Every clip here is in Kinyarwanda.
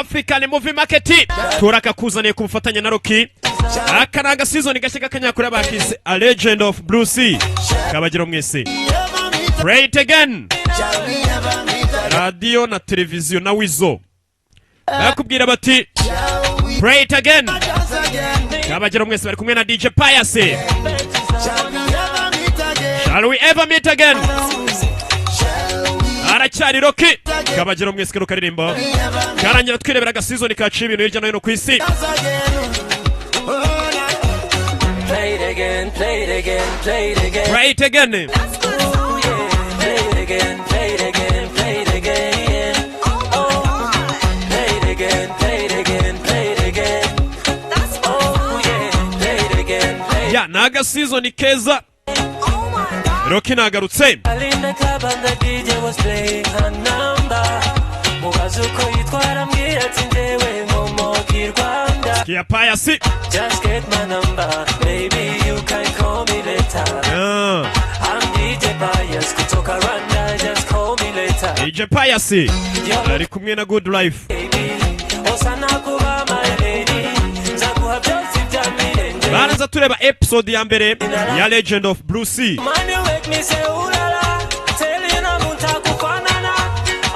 African Movie Market turakakuzaniye ku bufatanye na Rocky. Aka ni agaseason gashya k'akanyakoreya bakise A Legend of Blue Sea. Kabagero mwese, play it again. Radiyo na televiziyo na Weasel bakubwira bati "Play it again". Kabagero mwese, bari kumwe na DJ Pius. Shall we ever meet again? Aracyari Rocky. Kabagero mwese, kano karirimbo karangira twirebera agaseason kaciye ibintu hirya no hino ku isi. Play it again, play it again, play it again. Play it again. Ooh, yeah. Play it again, play it again, play it again. Oh, play it again, play it again, play it again. Oh, yeah. Play it again, play it. Ya, ni agaseason keza. Rocky nagarutse. In the club and the DJ was playing her number. Mubaza uko yitwara, mbwira ati njyewe nkomoka i Rwanda. Kia Pius. Just get my number, maybe you can call me later. I'm DJ Pius kutoka Rwanda, just call me later. DJ Pius ari kumwe na Good Life. Baby, osana kuba my lady, nzaguha byose ibya mirenge. Baranza tureba episode ya mbere ya Legend of Blue Sea. Man, you make me say ooh la la, tell you no mutakufanana.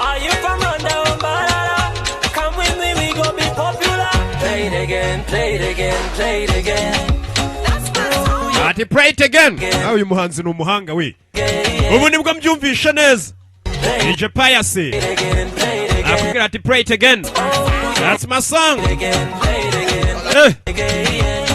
Are you from Rwanda or Mbarara? Come with me, we go be popular. Play it again, play it again, play it again. Ati "Play it again". Nawe uyu muhanzi ni umuhanga we, ubu nibwo mbyumvishe neza. DJ Pius Again, play it again, akubwira ati "Play it again, that's my song." Again, play it again, again.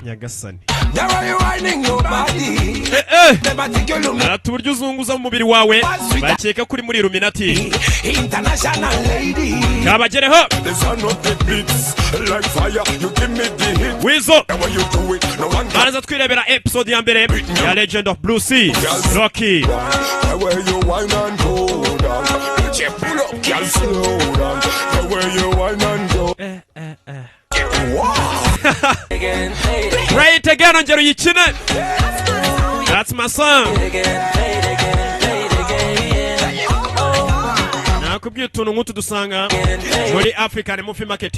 Nyagasani. The way you whining your body. Eh, eh. Never think you look Ati uburyo uzunguza mu mubiri wawe, bakeka ko uri muri Illuminati. International lady. Kabagereho. The sound of the beats like fire. You give me the hit. Weasel. The way you do it, no one can. Baraza twirebera episode ya mbere ya Legend of Blue Sea, Rocky. The way you wine and go down. Bitch, pull up, girl, slow down. The way you wine and go. Wow. Again, play it again, Play it again, ongera uyikine. That's my song. Again, play it again, play it again. Nakubwiye, utuntu nk'utu dusanga muri African Movie Market.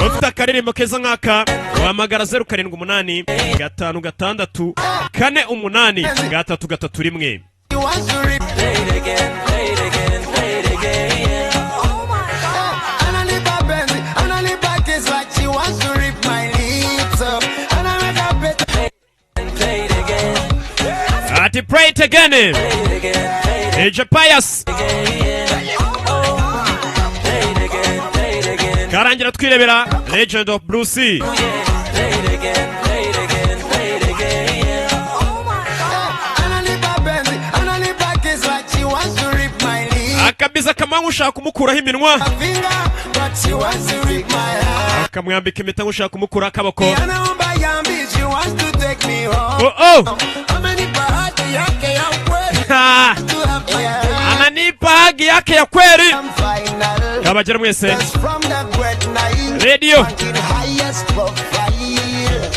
Ufite akaririmbo keza nk'aka, wahamagara 0785648331. Play it again, play it again, play it again. Ananipa Benz, ananipa kiss like she wants to rip my lips up. And I make her better. Play it again, Ati "Play it again." Play it again, play it DJ Pius. Again. Play it again, play it again, Karangira twirebera Legend of Blue Sea. Play it again, play it again, play it again. Ananipa Benz, ananipa kiss like she wants to rip my lips. Akabiza kamanywa ushaka kumukuraho iminwa, Finger, but she wants to rip my heart. akamwambika impeta nk'ushaka kumukuraho akaboko. Anaomba yambi, she wants to take me home. Oh. Amenipa haki yake ya ukweli. Ha! To have my hand. Ananipa haki yake ya kweli. I'm final. Kabagera mwese. Just from the great night. Radio. Ranking highest profile.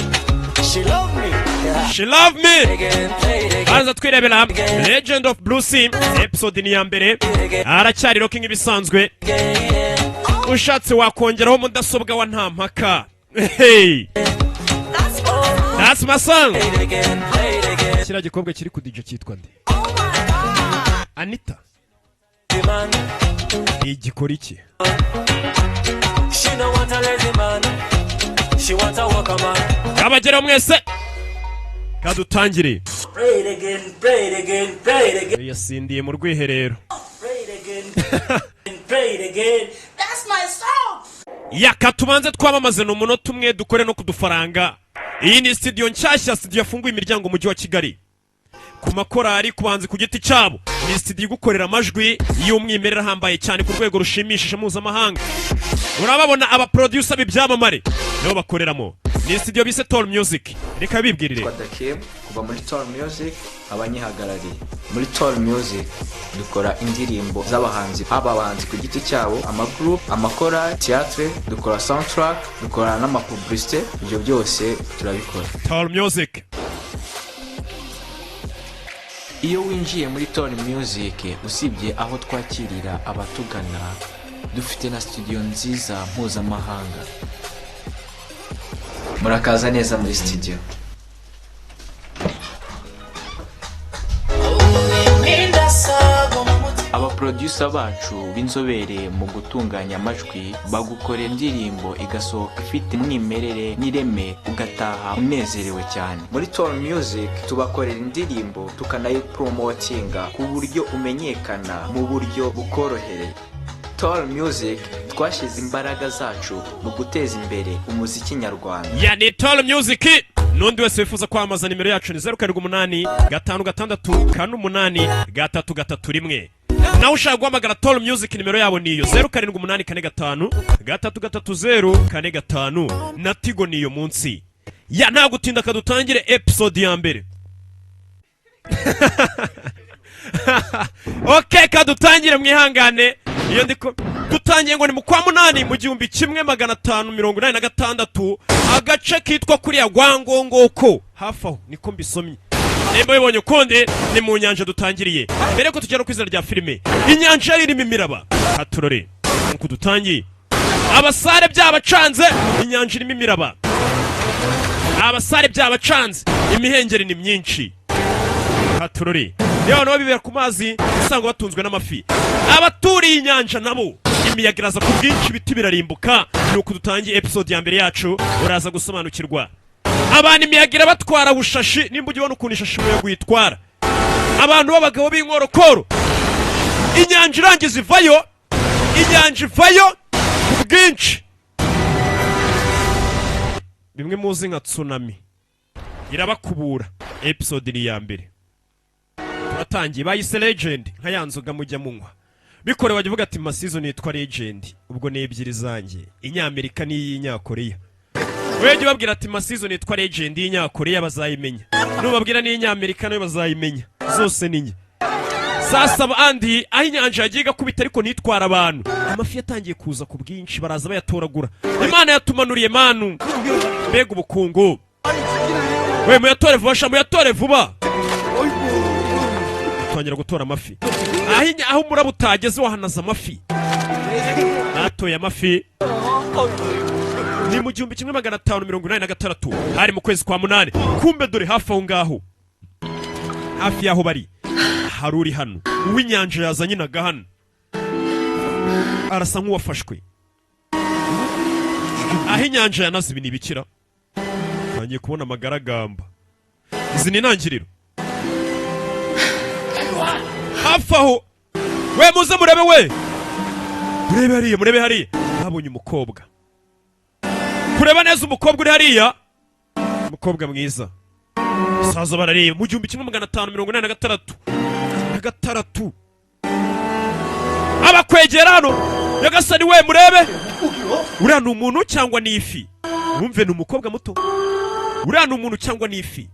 She love me. Yeah. She love me. Again, play it again, Banza twirebera Legend of Blue Sea, episode ni ya mbere. Aracyari Rocky nk'ibisanzwe. Ushatse wakongeraho mudasobwa wa nta mpaka. Hey, that's my song. Play it again, play it again. Kiriya gikobwa kiri ku DJ cyitwa nde? Anita. Man, Ni igikora iki? She no want a lazy man. She want a worker man. Kabageraho mwese, kadutangire. Play it again, play it again, play it again, Yasindiye mu rwiherero. Play it again, play it again. That's my song. Yaka tubanze twamamaze, ni umunota umwe, dukore no kudufaranga. Iyi ni studio nshyashya, studio yafunguye imiryango mu mujyi wa Kigali ku makorari, ku bahanzi ku giti cyabo. Ni studio igukorera amajwi y'umwimerere ahambaye cyane ku rwego rushimishije mpuzamahanga. Urababona aba producer b'ibyamamare nibo bakoreramo. Ni studio bise Tor Music, reka bibwirire. Nitwa Dakim kuva muri Tor Music, abanyihagarariye. Muri Tor Music dukora indirimbo z'abahanzi, haba abahanzi ku giti cyabo, amagroup, amakorali, theatre, dukora soundtrack, dukora n'amapublicité, ibyo byose turabikora. Tor Music. Iyo winjiye muri Tor Music, usibye aho twakirira abatugana Dufite na studio nziza mpuzamahanga. Murakaza neza muri studio. Abaproducer bacu b'inzobere mu gutunganya amajwi bagukorera indirimbo igasohoka ifite umwimerere n'ireme, ugataha unezerewe cyane. Muri Tall Music tubakorera indirimbo tukanayipromotinga ku buryo umenyekana mu buryo bukorohereye. Tall Music, twashyize imbaraga zacu mu guteza imbere umuziki nyarwanda. Ya, ni Tall Music. N'undi wese wifuza kwamamaza, nimero yacu ni 0785664831. Nawe ushaka guhamagara Tall Music, nimero yabo ni iyo 0784533045. Na Tigo niyo munsi ya. Nta gutinda, kadutangire episode ya mbere. Ok, kadutangire, mwihangane. Iyo ndiko dutangiye ngo ni mu kwa munani mu 1586, agace kitwa kuriya Gwangongoko, hafi aho niko mbisomye. Nimba bibonye ukundi, ni mu nyanja dutangiriye. Mbere yuko tugera ku izina rya filime, inyanja yari irimo imiraba. Haturore nkuko dutangiye, abasare byabacanze. Inyanja irimo imiraba, abasare byabacanze, imihengeri ni myinshi. Haturore niba abantu babibera ku mazi, usanga batunzwe n'amafi. Abaturiye inyanja nabo imiyaga iraza ku bwinshi, ibiti birarimbuka. Ni uku dutangiye episode ya mbere yacu. Uraza gusobanukirwa abantu imiyaga irabatwara bushashi. Nimba ujya ubona ukuntu ishashi umuyaga uyitwara, abantu b'abagabo b'inkorokoro, inyanja irangiza ivayo, inyanja ivayo ku bwinshi, bimwe muzi nka tsunami, irabakubura. Episode ni iya mbere, turatangiye. Bayise Legend, nka ya nzoga mujya munywa. Bikorewe bajya uvuga ati ma season yitwa Legend, ubwo ni ebyiri zanjye, inyamerika n'iy'inyakoreya. Wejya ubabwira ati ma season yitwa Legend y'inyakoreya, bazayimenya. Nubabwira n'iy'inyamerika nayo bazayimenya, zose ni nke. Sasa abandi aho inyanja yagiye igakubita ariko ntitwara abantu, amafi yatangiye kuza ku bwinshi, baraza bayatoragura. Imana yatumanuriye manu, mbega ubukungu we! Muyatore vuba sha, muyatore vuba. Tangira gutora amafi aho umuraba utageze, wahanaza amafi. Batoye amafi. Ni mu 1586, hari mu kwezi kwa munani. Kumbe dore hafi aho ngaho, hafi y'aho bari, hari uri hano uw'inyanja yazanye inaga hano, arasa nk'uwafashwe aho inyanja yanaze. Ibi ni ibikira, ntangiye kubona amagaragamba. Izi ni intangiriro. Hafi aho we, muze murebe we, murebe hariya, murebe hariya. Babonye umukobwa. Kureba neza umukobwa uri hariya, umukobwa mwiza. Saza barareba mu 1586 na gatandatu. Abakwegera hano, nyagasani we, murebe uriya ni umuntu cyangwa ni ifi? Wumve, ni umukobwa muto. Uriya ni umuntu cyangwa ni ifi?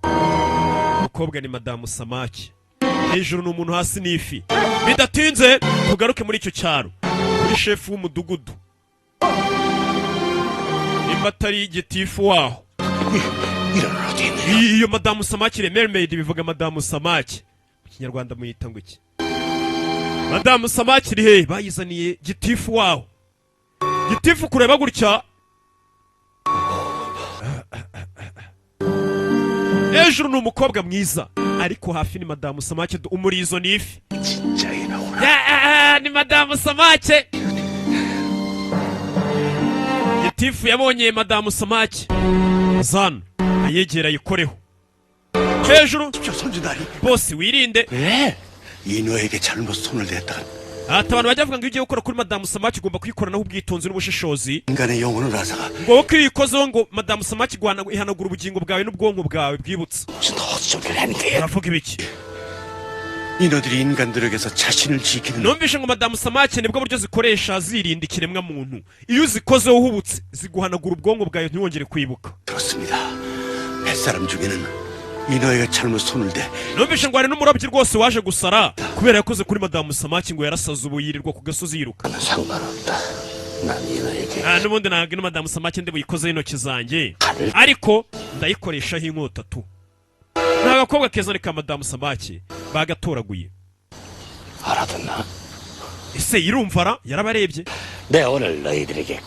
Umukobwa ni madamu Samaki. Hejuru ni umuntu, hasi ni ifi. Bidatinze tugaruke muri icyo cyaro, kuri shefu w'umudugudu, nimba atari gitifu waho. Iyo madamu Samaki, mermaid bivuga madamu Samaki mu Kinyarwanda, muyita ngo iki? Madamu Samaki iri hehe? Bayizaniye gitifu waho. Gitifu kureba gutya, hejuru ni umukobwa mwiza, ariko hafi ni madamu Samake, umurizo ni ifi. Ni madamu Samake. Gitifu yabonye madamu Samake zano, ayegera ayikoreho hejuru. Bose wirinde. 왜? 인어에게 잘못 손을 댔다간 Ati abantu bajya bavuga ngo iyo ugiye gukora kuri madamu Samake ugomba kuyikoranaho ubwitonzi n'ubushishozi, 인간의 영혼을 앗아가 ngo kuko iyo uyikozeho ngo madamu Samake ihanagura ubugingo bwawe n'ubwonko bwawe bwibutsa. 무슨 헛소리를 하는 거야? Uravuga ibiki? 인어들이 인간들에게서 자신을 지키는 Numvishe ngo madamu Samake nibwo buryo zikoresha zirinda ikiremwa muntu. Iyo uzikozeho uhubutse, ziguhanagura ubwonko bwawe ntiwongere kwibuka. 그렇습니다. 뱃사람 중에는 인어에게 잘못 손을 대 Numvishe ngo hari n'umurobyi rwose waje gusara kubera yakoze kuri madamu Samake, ngo yarasaze, ubu yirirwa ku gasozi yiruka. 상관없다. 난 인어에게 Ah, n'ubundi ntabwo ino madamu Samake ndi buyikozeho intoki zanjye, ariko ndayikoreshaho inkota tu. Ni agakobwa keza, ni ka madamu Samake bagatoraguye. 알아듣나? Ese irumva ra? Yarabarebye. 내 오늘 너희들에게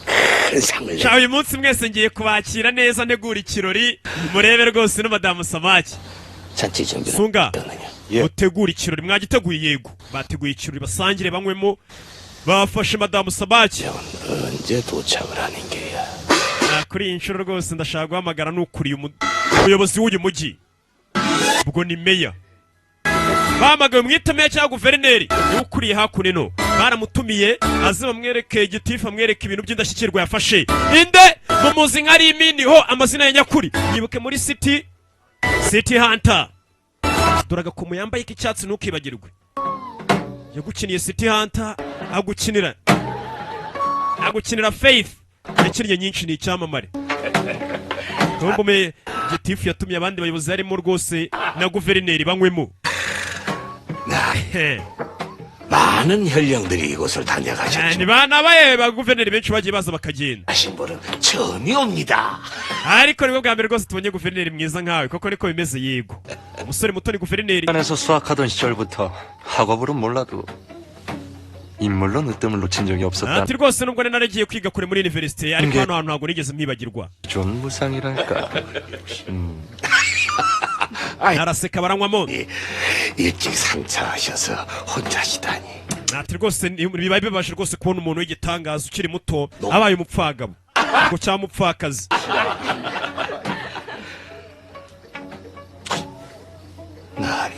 큰 상을 Sha, uyu munsi mwese ngiye kubakira neza, ntegura ikirori, murebe rwose no madamu Samaki. 잔치 준비는 Sunga, 어떠느냐? mutegure ikirori. Mwagiteguye? Yego. Bateguye ikirori, basangire, banywemo. Bafashe madamu Samaki. 언제 도착을 하는 게야? Ah, kuri iyi nshuro rwose ndashaka guhamagara n'ukuriye umuyobozi w'uyu mujyi, ubwo ni meya. Bahamagaye, umwite meya cyangwa guverineri, niwe ukuriye hakuno ino. Baramutumiye aze bamwereke igitifu, amwereke ibintu by'indashyikirwa yafashe. Inde mumuzi nka Riminiho, amazina ya nyakuri yibuke muri City Hunter. Dore agakomo yambaye k'icyatsi, ntukibagirwe yagukiniye City Hunter, agukinira Faith, yakinnye nyinshi, ni icyamamare. Ntumbume gitifu yatumiye abandi bayobozi harimo rwose na guverineri, banywemo. 많은 현령들이 이곳을 다녀가셨죠. Ni banabaye ba guverineri benshi bagiye baza bakagenda. 하신 분은 처음이 옵니다. Ariko nibwo bwa mbere rwose tubonye guverineri mwiza nkawe. Koko niko bimeze? Yego. Umusore muto ni guverineri. 에서 수학하던 시절부터 학업으로는 몰라도 인물로 으뜸을 놓친 적이 없었다. Ati rwose nubwo nari naragiye kwiga kure muri université, ariko Nge- hano hantu ntabwo nigeze mpibagirwa. 좋은 무상이랄까. Araseka, baranywamo. 일찍 상처하셔서 혼자시다니. Ati rwose biba bibabaje rwose kubona umuntu w'igitangaza ukiri muto abaye umupfagabo ngo cyangwa umupfakazi. 나리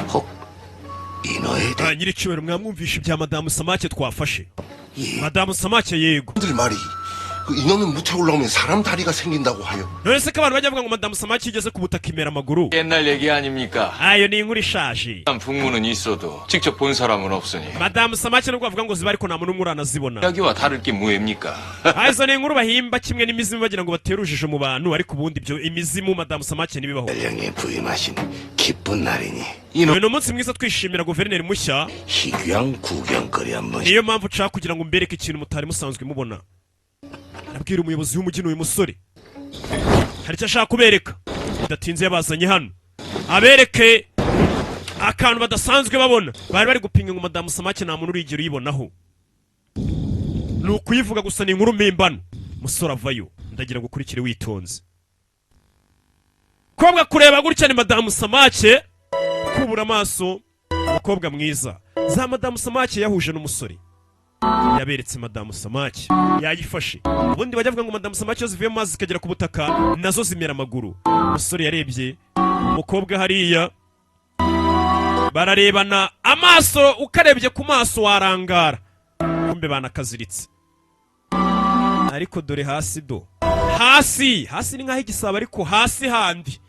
혹 인어에 Ah, nyiricyubahiro, mwamwumvisha ibya madamu Samake twafashe? Madamu Samake, yego. 들 말이 그 인어는 무태 올라오면 사람 다리가 생긴다고 하여 None se ko abantu bajya bavuga ngo madamu Samake igeze ku butaka imera amaguru? 옛날 얘기 아닙니까? Ayo ni inkuru ishaje. 풍문은 있어도 직접 본 사람은 없으니 Madamu Samake nubwo bavuga ngo ziba, ariko nta muntu n'umwe uranazibona. 이야기와 다를 게 뭐입니까? Ah, izo ni inkuru bahimba kimwe n'imizimu, bagira ngo batere urujijo mu bantu, ariko ubundi ibyo imizimu, madamu Samake ntibibaho. 연령에 부임하신 기쁜 날이니 Uyu ni umunsi mwiza twishimira guverineri mushya. 희귀한 구경거리 한번 Niyo mpamvu nshaka kugira ngo mbereke ikintu mutari musanzwe mubona. Arabwira umuyobozi w'umujyi n'uyu musore hari icyo ashaka kubereka. Bidatinze yabazanye hano abereke akantu badasanzwe babona. Bari bari gupinga ngo madamu Samake nta muntu urigera uyibonaho, ni ukuyivuga gusa, ni inkuru mpimbano. Musore avayo, ndagira ngo ukurikire witonze. Kobwa kureba gutya ni madamu Samake, kubura amaso, umukobwa mwiza. Za madamu Samake yahuje n'umusore, yaberetse madamu Samake yayifashe. Ubundi bajya bavuga ngo madamu Samake iyo zivuye mu mazi zikagera ku butaka nazo zimera amaguru. Umusore yarebye umukobwa hariya, bararebana amaso, ukarebye ku maso warangara, kumbe banakaziritse. Ariko dore hasi, do hasi, hasi ni nk'aho igisabo, ariko hasi handi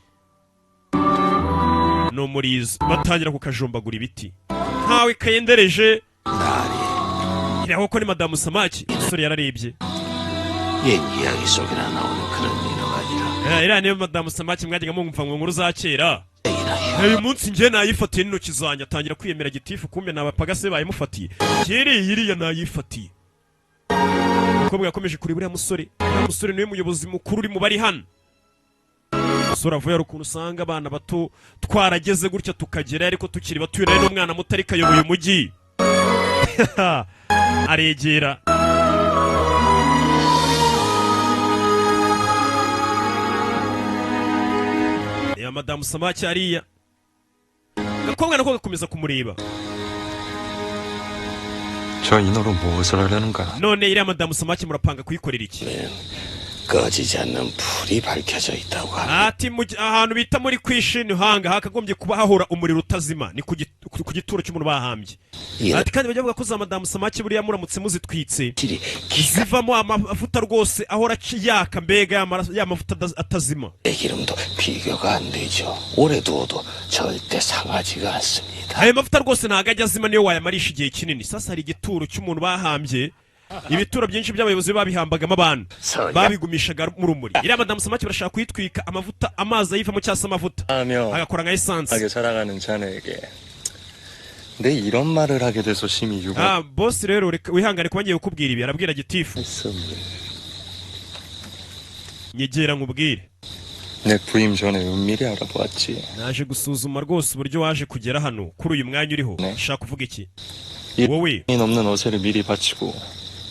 ni umurizo. Batangira kukajombagura ibiti nkawe kayendereje iriho ko ni madamu Samaki. Umusore yararebye. 옛 이야기 속에나 나오는 그런 인어가 아니라 Eh, iriya niyo madamu Samaki mwajyaga mwumva mu nkuru za kera. Uyu munsi njye nayifatiye n'intoki zanjye. Atangira kwiyemera gitifu, kumbe ni abapagase bayimufatiye. Kiriya iriya nayifatiye. Umukobwa yakomeje kureba uriya musore. Uriya musore niwe muyobozi mukuru uri mu bari hano. Umusore avuye, hari ukuntu usanga abana bato twarageze gutya tukagera ariko tukiri bato. Uyu nawe ni umwana muto ariko ayoboye umujyi. Aregera. Reba madamu Samaki hariya, agakobwa nako gakomeza kumureba. 저 인어로 무엇을 하려는가? None iriya madamu Samaki murapanga kuyikorera iki? 꺼지지 않는 불이 밝혀져 있다고 합니다. Ati ahantu bita muri kwishini hanga hakagombye kuba hahora umuriro utazima, ni ku gituro cy'umuntu bahambye. Iya. Ati kandi bajya bavuga ko za madamu Samaki buriya muramutse muzitwitse zivamo amavuta rwose ahora yaka, mbega ya mavuta atazima. 기름도 비교가 안 되죠. 오래 두어도 절대 상하지가 않습니다. Ayo mavuta rwose ntabwo ajya azima niyo wayamarisha igihe kinini. Sasa hari igituro cy'umuntu bahambye. Ibituro byinshi by'abayobozi babihambagamo abantu, babigumishaga mu rumuri. Iriya madamu Samaki barashaka kuyitwika, amavuta, amazi ayivamo cyangwa se amavuta 하며 agakora nka esanse. 하게 살아가는 자네에게 내 이런 말을 하게 돼서 심히 유감. Ah, boss, rero reka wihangane kuba ngiye kukubwira ibi. Arabwira gitifu, nyegera nkubwire. 내 부임 전에 은밀히 알아보았지. Naje gusuzuma rwose uburyo waje kugera hano kuri uyu mwanya uriho. Ushaka kuvuga iki wowe? 이 넘는 어세를 미리 바치고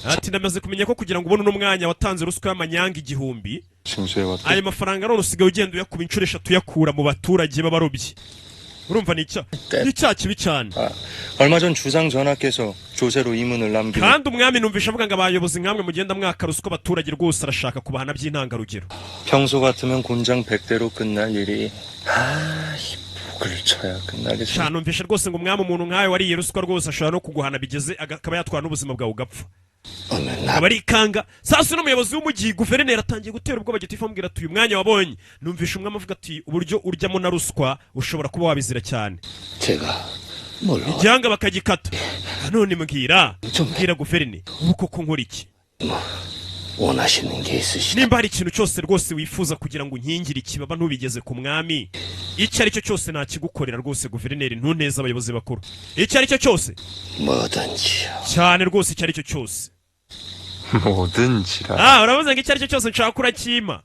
Ati ndamaze kumenya ko kugira ngo ubone uno mwanya watanze ruswa y'amanyanga 1000. 징수해왔대. Ayo mafaranga none usigaye ugenda uyakuba inshuro 3 uyakura mu baturage b'abarobyi. Urumva ni icyaha, ni icyaha kibi cyane. 얼마 전 주상 전하께서 조세로 이문을 남긴 Kandi umwami numvisha avuga ngo abayobozi nkamwe mugenda mwaka ruswa abaturage rwose arashaka kubahana by'intangarugero. 평소 같으면 곤장 100대로 끝날 일이 아이 북을 쳐야 끝나겠어. Cyane, numvisha rwose ngo umwami umuntu nkawe wariye ruswa rwose ashobora no kuguhana bigeze akaba yatwara n'ubuzima bwawe ugapfa, akaba ari ikanga. Sasa n'umuyobozi w'umujyi, guverineri, atangiye gutera ubwoba gitifu, amubwira ati uyu mwanya wabonye, numvisha umwami avuga ati uburyo uryamo na ruswa ushobora kuba wabizira cyane. 제가 뭘 Igihanga bakagikata. None mbwira, mbwira guverineri, ubu koko nkora iki? 원하시는 게 있으시다. Nimba hari ikintu cyose rwose wifuza kugira ngo unkingire ikibaba ntubigeze ku mwami, icyo ari cyo cyose nakigukorera rwose guverineri, ntuneze abayobozi bakuru, icyo ari cyo cyose. 뭐든지요. Cyane rwose, icyo ari cyo cyose. 뭐든지라. Ah, uravuze ngo icyo ari cyo cyose nshaka urakima.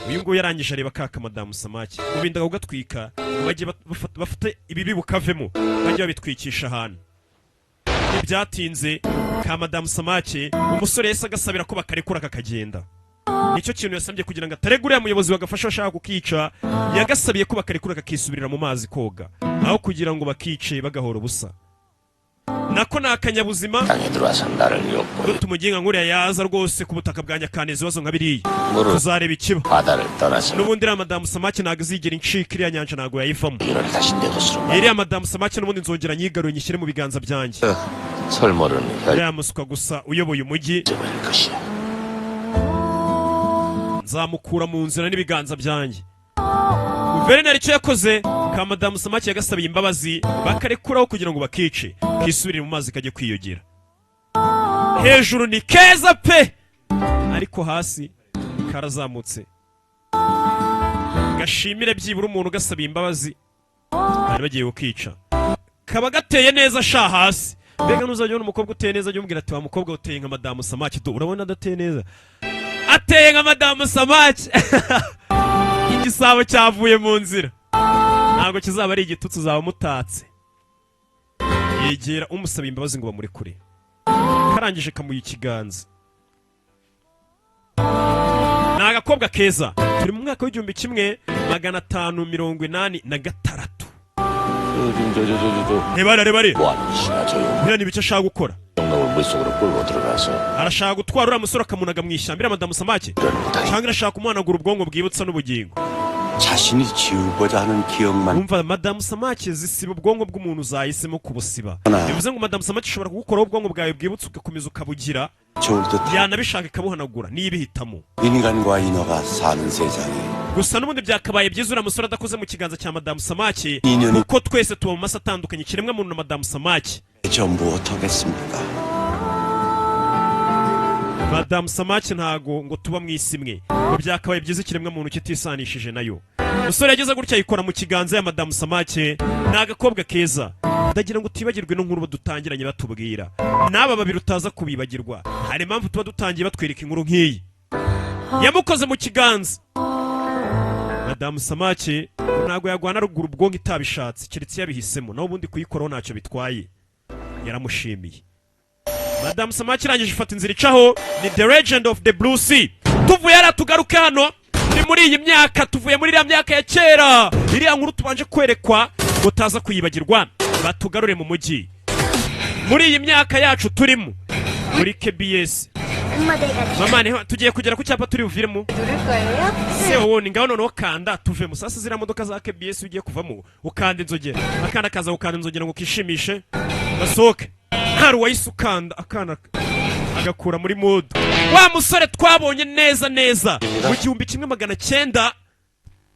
Uyu nguyu yarangije areba ka madamu Samaki ngo bindaga kugatwika, ngo bajye bafate ibibi bukavemo, bajye babitwikisha ahantu. Ntibyatinze, ka madamu Samaki, umusore yahise agasabira ko bakarekura kakagenda. Nicyo kintu yasabye kugira ngo atarega uriya muyobozi bagafasha bashaka kukica. Yagasabiye ko bakarekura kakisubirira mu mazi koga, aho kugira ngo bakice bagahora ubusa. Nako ni akanyabuzima. 땅에 들어와서 나를 욕보여. Gute umuginga nk'uriya yaza rwose ku butaka bwa Nyakaneza ibibazo nka biriya? Nguru. Tuzareba ikiba. 바다를 떠나서 N'ubundi iriya madamu Samaki ntabwo izigera incika, iriya nyanja ntabwo yayivamo. 이를 다시 내 것으로 Iriya madamu Samaki n'ubundi nzongera nyigaruye nyishyire mu biganza byanjye. 설모르는 혈 Uriya muswa gusa uyoboye umujyi 을 것이야. nzamukura mu nzira n'ibiganza byanjye. Guverineri icyo yakoze, ka madamu Samaki yagasabiye imbabazi bakarekuraho kugira ngo bakice kisubirire mu mazi kajye kwiyogera. Hejuru ni keza pe, ariko hasi karazamutse. Gashimire byibura umuntu ugasabiye imbabazi bari bagiye kukica. Kaba gateye neza sha hasi. Mbega ntuzajya ubona umukobwa uteye neza, ajya umubwira ati wa mukobwa uteye nka madamu Samaki do. Urabona adateye neza, ateye nka madamu Samaki. Igisabo cyavuye mu nzira, ntabwo kizaba ari igitutsi, uzaba mutatse. Yegera umusaba imbabazi ngo bamurekure, karangije kamuha ikiganza. Ni agakobwa keza. Turi mu mwaka w'1586. 지금 저저저저 Rebare, rebare. 뭐하는 짓이나 저 용. Buriya ni ibiki ashaka gukora? 놈을 물속으로 끌고 들어가서 Arashaka gutwara uriya musore akamunaga mu ishyamba, iriya madamu Samake, cyangwa arashaka kumuhanagura ubwonko bwibutsa n'ubugingo? 자신이 지우고자 하는 기억만 Wumva, madamu Samake zisiba ubwonko bw'umuntu zahisemo kubusiba. Na. Bivuze ngo madamu Samake ishobora kugukoraho ubwonko bwawe bwibutsa ugakomeza ukabugira, 좋을 듯 yanabishaka ikabuhanagura, niyo ibihitamo. 인간과 인어가 사는 세상에 Gusa n'ubundi byakabaye byiza uriya musore adakoze mu kiganza cya madamu Samake, Inyoni. kuko twese tuba mu masi atandukanye, ikiremwa muntu na madamu Samake. 전부 어떻겠습니까? Madamu Samake ntago ngo tuba mu isi imwe, ngo byakabaye byiza ikiremwa muntu kitisanishije nayo. Umusore yageze gutya yikora mu kiganza ya madamu Samake. Ni agakobwa keza. Ndagira ngo utibagirwe no nkuru dutangiranye batubwira n'aba babiri, utaza kubibagirwa. Hari impamvu tuba dutangiye batwereka inkuru nk'iyi. Yamukoze mu kiganza. Madamu Samake ntabwo yagwana ruguru ubwonko itabishatse, keretse yabihisemo, naho ubundi kuyikoraho ntacyo bitwaye. Yaramushimiye. Madamu Samake irangije ifata inzira icaho. Ni The Legend of the Blue Sea. Tuvuye hariya tugaruke hano, ni muri iyi myaka, tuvuye muri iriya myaka ya kera. Iriya nkuru tubanje kwerekwa ngo utaza kuyibagirwa, batugarure mu mujyi muri iyi myaka yacu turimo muri KBS. Mama, niho tugiye kugera ku cyapa turi buviremo. 누를 거예요? Se wowe ni ngaho noneho kanda tuvemo. Sasa ziriya modoka za KBS, ugiye kuvamo ukanda inzogera, akana kaza gukanda inzogera ngo kishimishe gasohoke. Hari uwahise ukanda, akana agakura muri mood. Wa musore twabonye neza neza mu 1900,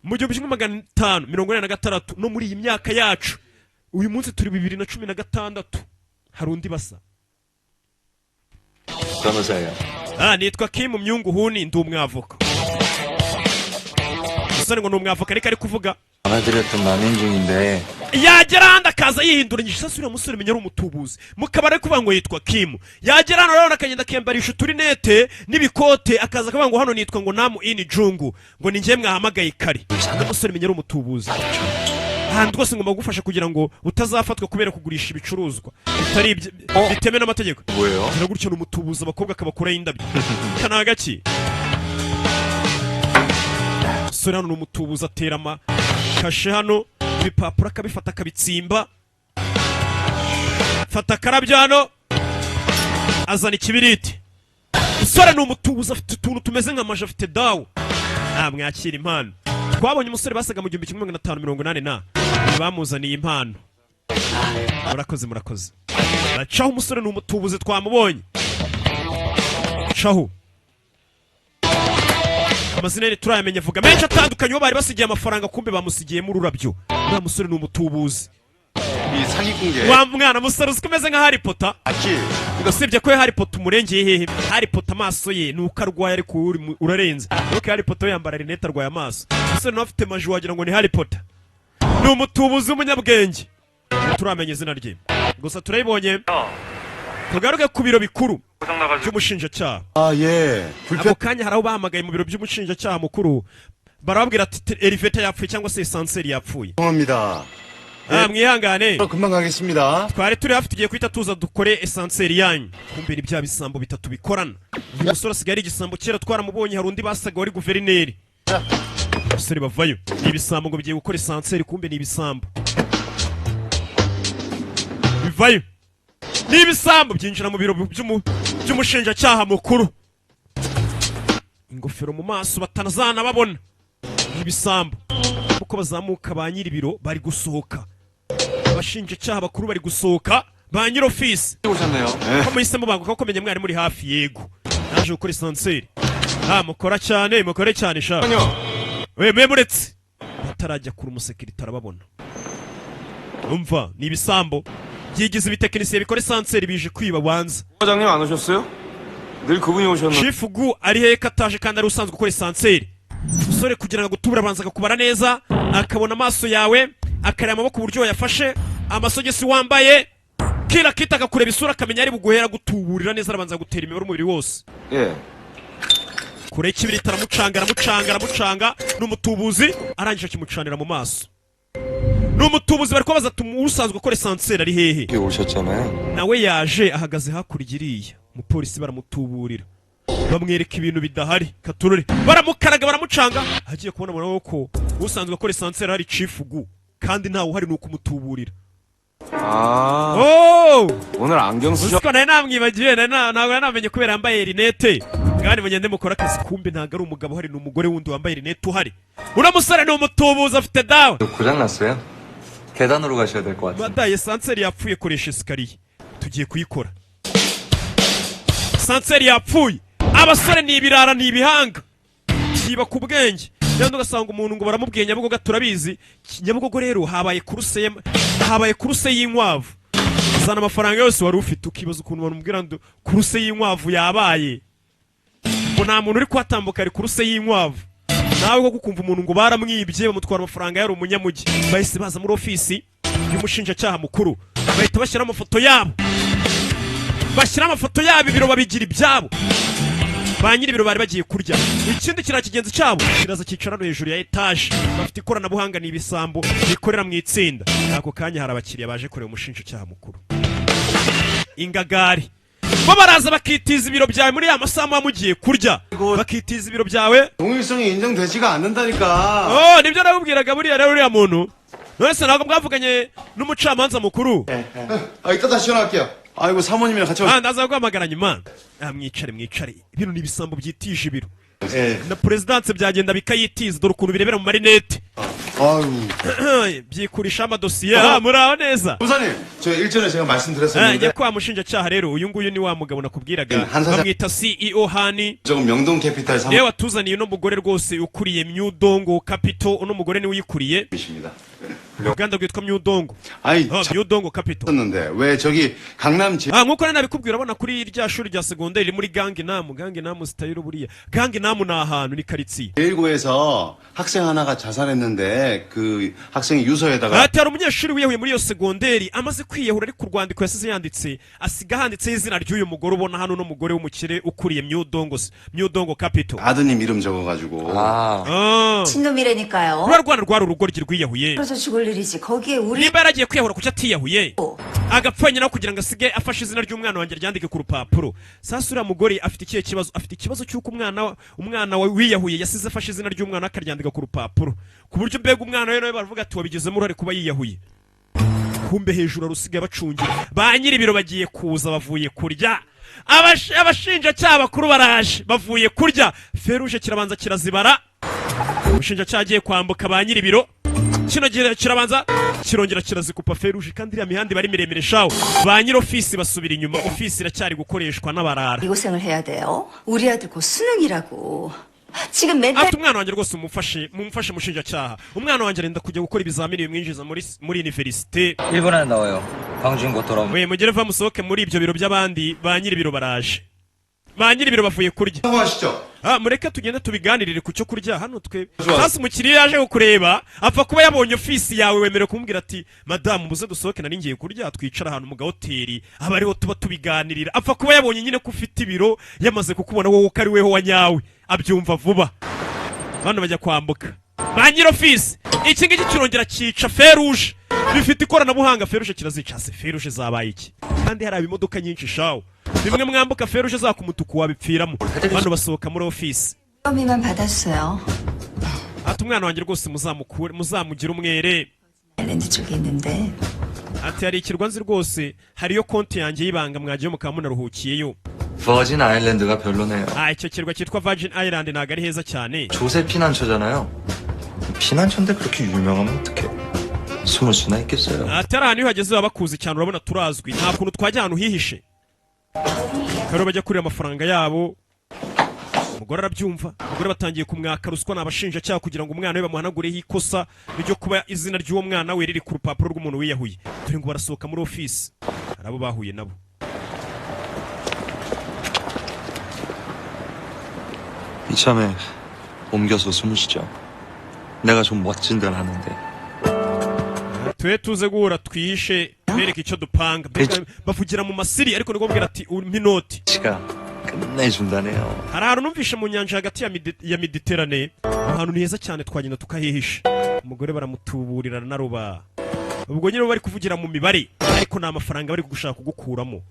mu 1586, no muri iyi myaka yacu uyu munsi turi 2016, hari undi basa. 변호사예요. Ah, nitwa Kim Myungu Huni, ndi umwavoka. Umusore ngo ni umwavoka, ariko ari kuvuga 전화드렸던 남인중인데 yagera ahandi akaza yihinduranyije. Sasa uriya musore menya ari umutubuzi mu kabari, ari kuvuga ngo yitwa Kim, yagera hano urabona akagenda akiyambarisha uturinete n'ibikote, akaza akavuga ngo hano nitwa ngo Namu Ini Jungu, ngo ni njye mwahamagaye kare. Uno musore menya ari umutubuzi. Ahantu rwose ngomba kugufasha kugira ngo utazafatwa kubera kugurisha ibicuruzwa bitari bitemewe n'amategeko. 뭐예요? Gira gutyo, ni umutubuzi, abakobwa akabakuraho indabyo kana gaki. Sore hano ni umutubuzi, atera amakashe hano, ibipapuro akabifata akabitsimba. Fata akarabyo hano, azana ikibiriti. Umusore ni umutubuzi, afite utuntu tumeze nka maji, afite dawu. Mwakira impano. Twabonye umusore basaga mu 1580 na bamuzaniye impano. Murakoze, murakoze. Bacaho, umusore ni umutubuzi, twamubonye. Caho, amazina ye turayamenya, avuga menshi atandukanye. Uwo bari basigiye amafaranga, kumbe bamusigiyemo ururabyo. Uriya musore ni umutubuzi. 이 사기꾼 Wa mwana musore, uzi ko umeze nka Harry Potter? 아키 Usibye ko Harry Potter umurengeye hehe? Harry Potter amaso ye ni uko arwaye, ariko wowe urarenze. Nuko Harry Potter yambara rinete, arwaye amaso. Umusore nawe afite maji, wagira ngo ni Harry Potter. Ni umutubuzi w'umunyabwenge, turamenya izina rye gusa turayibonye. Tugaruke ku biro bikuru by'umushinjacyaha. 아, 예. Ako kanya hari aho bahamagaye mu biro by'umushinjacyaha mukuru, barababwira ati elevator yapfuye cyangwa se ascenseur yapfuye. 죄송합니다. Ah, mwihangane. 금방 가겠습니다. Twari turi hafi, tugiye guhita tuza dukore ascenseur yanyu. Kumbe ni bya bisambo bitatu bikorana. Uyu musore asigaye ari igisambo, kera twaramubonye, hari undi basaga wari guverineri. Abasore bavayo, ni ibisambo ngo bigiye gukora ascenseur, kumbe ni ibisambo. Bivayo ni ibisambo, byinjira mu biro by'umushinjacyaha mukuru, ingofero mu maso batanazana babona. Ni ibisambo. Uko bazamuka, ba nyir'ibiro bari gusohoka, abashinjacyaha bakuru bari gusohoka, ba nyiri ofisi. 오셨네요. Ko muhisemo banguka, ko menya mwari muri hafi. Yego, naje gukora ascenseur. Ah, mukora cyane, mukore cyane sha. We mwe muretse batarajya kure, umusekirite arababona. Umva, ni ibisambo byigize ibitekinisiye bikora ascenseur, bije kwiba banza. 과장님 안 오셨어요? 늘 그분이 오셨나? Chief Gu ari hehe ko ataje kandi ari usanzwe ukora ascenseur? Umusore kugira ngo agutubure abanza akakubara neza, akabona amaso yawe, akareba amaboko uburyo wayafashe, amasogisi wambaye, kila kitu, akakureba isura, akamenya ari buguhera gutuburira neza. Arabanza gutera imibare umubiri wose. 예. Kure y'ikibiriti aramucanga, aramucanga, aramucanga. Ni umutubuzi, arangije akimucanira mu maso. Ni umutubuzi. Bari kubabaza ati usanzwe ukora ascenseur ari hehe? 오셨잖아요. Nawe yaje, ahagaze hakurya iriya. Umupolisi baramutuburira, bamwereka ibintu bidahari. Katurore, baramukaraga, baramucanga. Agiye kubona abona ko usanzwe akora ascenseur hari Chief Gu, kandi ntawe uhari, ni ukumutuburira. 아. Oh! 오늘 안경 쓰셔. Uziko nari namwibagiwe, ntabwo nari namenye kubera yambaye rinete. Mwari mugende mukora akazi. Kumbe ntabwo ari umugabo uhari, ni umugore wundi wambaye rinete uhari. Uriya musore ni umutubuzi, afite dawe. 고장 났어요? 계단으로 가셔야 될 것 같아요. Badaye, ascenseur yapfuye, koresha escalier, tugiye kuyikora. Ascenseur yapfuye. Abasore ni ibirara, ni ibihanga byiba ku bwenge. Rero ugasanga umuntu ngo baramubwiye Nyabugogo, turabizi Nyabugogo rero habaye course habaye course y'inkwavu, zana amafaranga yose wari ufite. Ukibaza ukuntu bamubwira ngo course y'inkwavu yabaye, ngo nta muntu uri kuhatambuka, ari course y'inkwavu. Nawe koko ukumva umuntu ngo baramwibye, bamutwara amafaranga, yari umunyamujyi. Bahise baza muri ofisi y'umushinjacyaha mukuru, bahita bashyira amafoto yabo, bashyira amafoto yabo, ibiro babigira ibyabo. Ba nyir'ibiro bari bagiye kurya. Ikindi kiriya kigenzi cyabo kiraza cyicara hano hejuru ya etaje. Bafite ikoranabuhanga, ni ibisambo bikorera mu itsinda. Ako kanya hari abakiriya baje kureba umushinjacyaha mukuru. Ingagari bo baraza bakitiza ibiro byawe muri ya masaha muba mugiye kurya, bakitiza ibiro byawe. 동일성이 인정되지가 않는다니까. Oh, nibyo nakubwiraga. Buriya rero uriya muntu none ntabwo mwavuganye n'umucamanza mukuru? 아, 이따 다시 전화할게요. 아이고, 사모님이랑 같이 Ah, ndaza guhamagara nyuma. Ah, mwicare, mwicare. Bino ni ibisambo byitije ibiro na perezidanse, byagenda bikayitiza. Dore ukuntu birebera mu marinete. 아유. Byikurisha amadosiye. Ah, muraho neza. 검사님, 저 일전에 제가 Ah, 말씀드렸었는데 nyakubahwa mushinjacyaha, rero uyu nguyu ni wa mugabo nakubwiraga. Hansa- Bamwita CEO Hani. 저건 명동 캐피탈 Niwe watuzaniye uno mugore rwose ukuriye Myudongo Capital. Uno mugore niwe uyikuriye. 사무입니다. Uruganda rwitwa Myudongo. 아니, Ah, Myudongo Capital. 었는데 왜 저기 강남 제 Ah, nkuko nari nabikubwira, urabona kuri rya shuri rya segonderi riri muri Gangnam, Gangnam Style. Buriya Gangnam ni ahantu, ni karitsiye. 제1고에서 학생 하나가 자살했는데 그 학생이 유서에다가 Ati hari umunyeshuri wiyahuye muri iyo segonderi. Amaze kwiyahura, ariko urwandiko yasize yanditse, asiga handitseho izina ry'uyu mugore ubona hano, n'umugore w'umukire ukuriye Myudongo, Myudongo Capital. 아드님 이름 적어가지고 아, Ah. 친놈이라니까요. Ruriya rwana rwari urugoryi rwiyahuye. 그래서 죽을 일이지. 거기에 우리 Nimba yaragiye kwiyahura, kuki atiyahuye agapfa wenyine aho kugira ngo asige afashe izina ry'umwana wanjye ryandike ku rupapuro? Sasa uriya mugore afite ikihe kibazo? Afite ikibazo cy'uko umwana we wiyahuye yasize afashe izina ry'umwana akaryandika ku rupapuro, ku buryo mbega umwana we nawe baravuga ati wabigizemo uruhare kuba yiyahuye. Kumbe hejuru hari usigaye bacungira ba nyir'ibiro bagiye kuza bavuye kurya. Abashinjacyaha bakuru baraje bavuye kurya. Feruje kirabanza kirazibara. Umushinjacyaha agiye kwambuka ba nyir'ibiro, kino gihe kirabanza kirongera kirazikupa feruje. Kandi iriya mihanda iba ari miremire shawo. Ba nyiri ofisi basubira inyuma, ofisi iracyari gukoreshwa n'abarara. 이 고생을 해야 돼요. 우리 아들 곧 수능이라고. 지금 멘탈 Ati umwana wanjye rwose mumufashe, mumufashe mushinjacyaha. Umwana wanjye arenda kujya gukora ibizamini bimwinjiza muri université. 1분 안에 나와요. 광주인 곧 돌아오면. We, mugere vuba musohoke muri ibyo biro by'abandi. Ba nyir'ibiro baraje, ba nyir'ibiro bavuye kurya. Ah, mureke tugende tubiganirire ku cyo kurya hano twe. Sasa umukiriya yaje kukureba, apfa kuba yabonye ofisi yawe, wemerewe kumubwira ati madamu, muze dusohoke, nari ngiye kurya, twicara ahantu mu gahoteli aba ariho tuba tubiganirira. Apfa kuba yabonye nyine ko ufite ibiro, yamaze kukubona wowe ko ari weho wa nyawe, abyumva vuba. Bano bajya kwambuka ba nyiri ofisi, iki ngiki kirongera cyica feruje. Bifite ikoranabuhanga, feruje kirazica. Se feruje zabaye iki kandi hari imodoka nyinshi shawo? Bimwe mwambuka feruje zaka umutuku wabipfiramo. Bano basohoka muri ofisi. 혐의만 받았어요. Ati umwana wanjye rwose muzamukure, muzamugire umwere. 아일랜드 쪽에 있는데 Ati hari ikirwa nzi rwose, hariyo konti yanjye y'ibanga, mwagiye mukaba munaruhukiyeyo. 버진 아일랜드가 별로네요. Ah, icyo kirwa cyitwa Virgin Island ntabwo ari heza cyane. 조세 피난처잖아요. 피난처인데 그렇게 유명하면 어떡해. 숨을 수나 있겠어요. Ati hari ahantu iyo uhageze baba bakuzi cyane, urabona turazwi, nta kuntu twajya ahantu hihishe. Rero bajya kurira amafaranga yabo. Umugore arabyumva. Umugore batangiye kumwaka ruswa ni abashinjacyaha kugira ngo umwana we bamuhanagureho ikosa ryo kuba izina ry'uwo mwana we riri ku rupapuro rw'umuntu wiyahuye. Dore ngo barasohoka muri ofisi, hari abo bahuye nabo. 이참에 옮겨서 숨으시죠. 내가 좀 멋진 데를 하는데. Twe tuze guhura twihishe, bereke icyo dupanga. Mbega bavugira mu masiri, ariko niko bwira ati umpa inoti. 씨가 끝내준다네요. Hari ahantu numvishe mu nyanja hagati ya Mediterane, ahantu ni heza cyane, twagenda tukahihisha. Umugore baramutuburira naruba. Ubwo nyine bari kuvugira mu mibare, ariko ni amafaranga bari gushaka kugukuramo.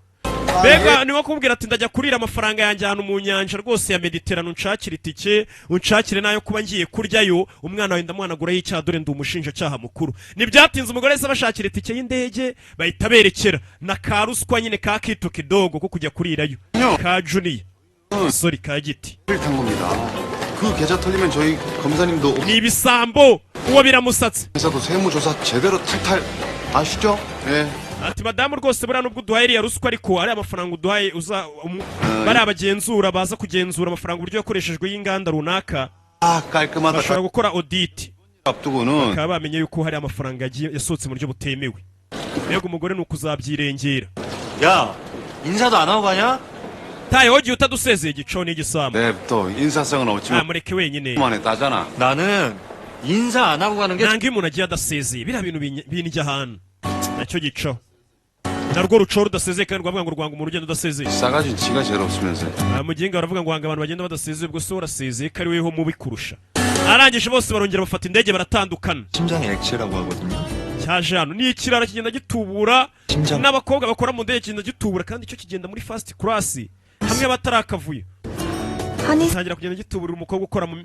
Mbega ni nko kumubwira ati ndajya kurira amafaranga yanjye ahantu mu nyanja rwose ya Mediterane, unshakire itike, unshakire n'ayo kuba ngiye kuryayo, umwana wawe ndamuhanaguraho icyaha, dore ndi umushinjacyaha mukuru. Ntibyatinze, umugore wese abashakira itike y'indege, bahita berekera na ka ruswa nyine ka kitu kidogo ko kujya kurirayo ka juniya, sorry, ka giti. 탄 겁니다. 그 계좌 털리면 저희 검사님도 Ni ibisambo, uwo biramusatse. 회사도 세무조사 제대로 탈탈 아시죠? 예. Ati madamu rwose, buriya nubwo uduhaye iriya ruswa, ariko ariya mafaranga uduhaye uza bariya bagenzura baza kugenzura amafaranga uburyo yakoreshejwe y'inganda runaka, 아 깔끔하다. bashobora gukora audit, 앞두고는 bakaba bamenye yuko hari amafaranga yagiye yasohotse mu buryo butemewe. Mbega umugore ni ukuzabyirengera. 야, 인사도 안 하고 가냐? Taye, wagiye utadusezeye? Igico n'igisambo. 네, 또 인사성은 Ah, 없지만 mureke wenyine. 만에 따잖아. 나는 인사 안 하고 가는 게 Nanga iyo umuntu agiye adasezeye, biriya bintu bindya ahantu nacyo gico narwo ruco rudasezeye, kandi rwavuga ngo rwanga umuntu ugenda udasezeye. 싸가진 지가 제일 없으면서. Ah, muginga baravuga ngo wanga abantu bagenda badasezeye, ubwo se urasezeye ko ari weho mubi kurusha. Arangije bose barongera bafata indege baratandukana. 심장의 액체라고 하거든요. Cyaje hano ni ikirara kigenda gitubura n'abakobwa bakora mu ndege, kigenda gitubura, kandi icyo kigenda muri first class hamwe batarakavuyo. Gitangira kugenda gituburira umukobwa ukora mu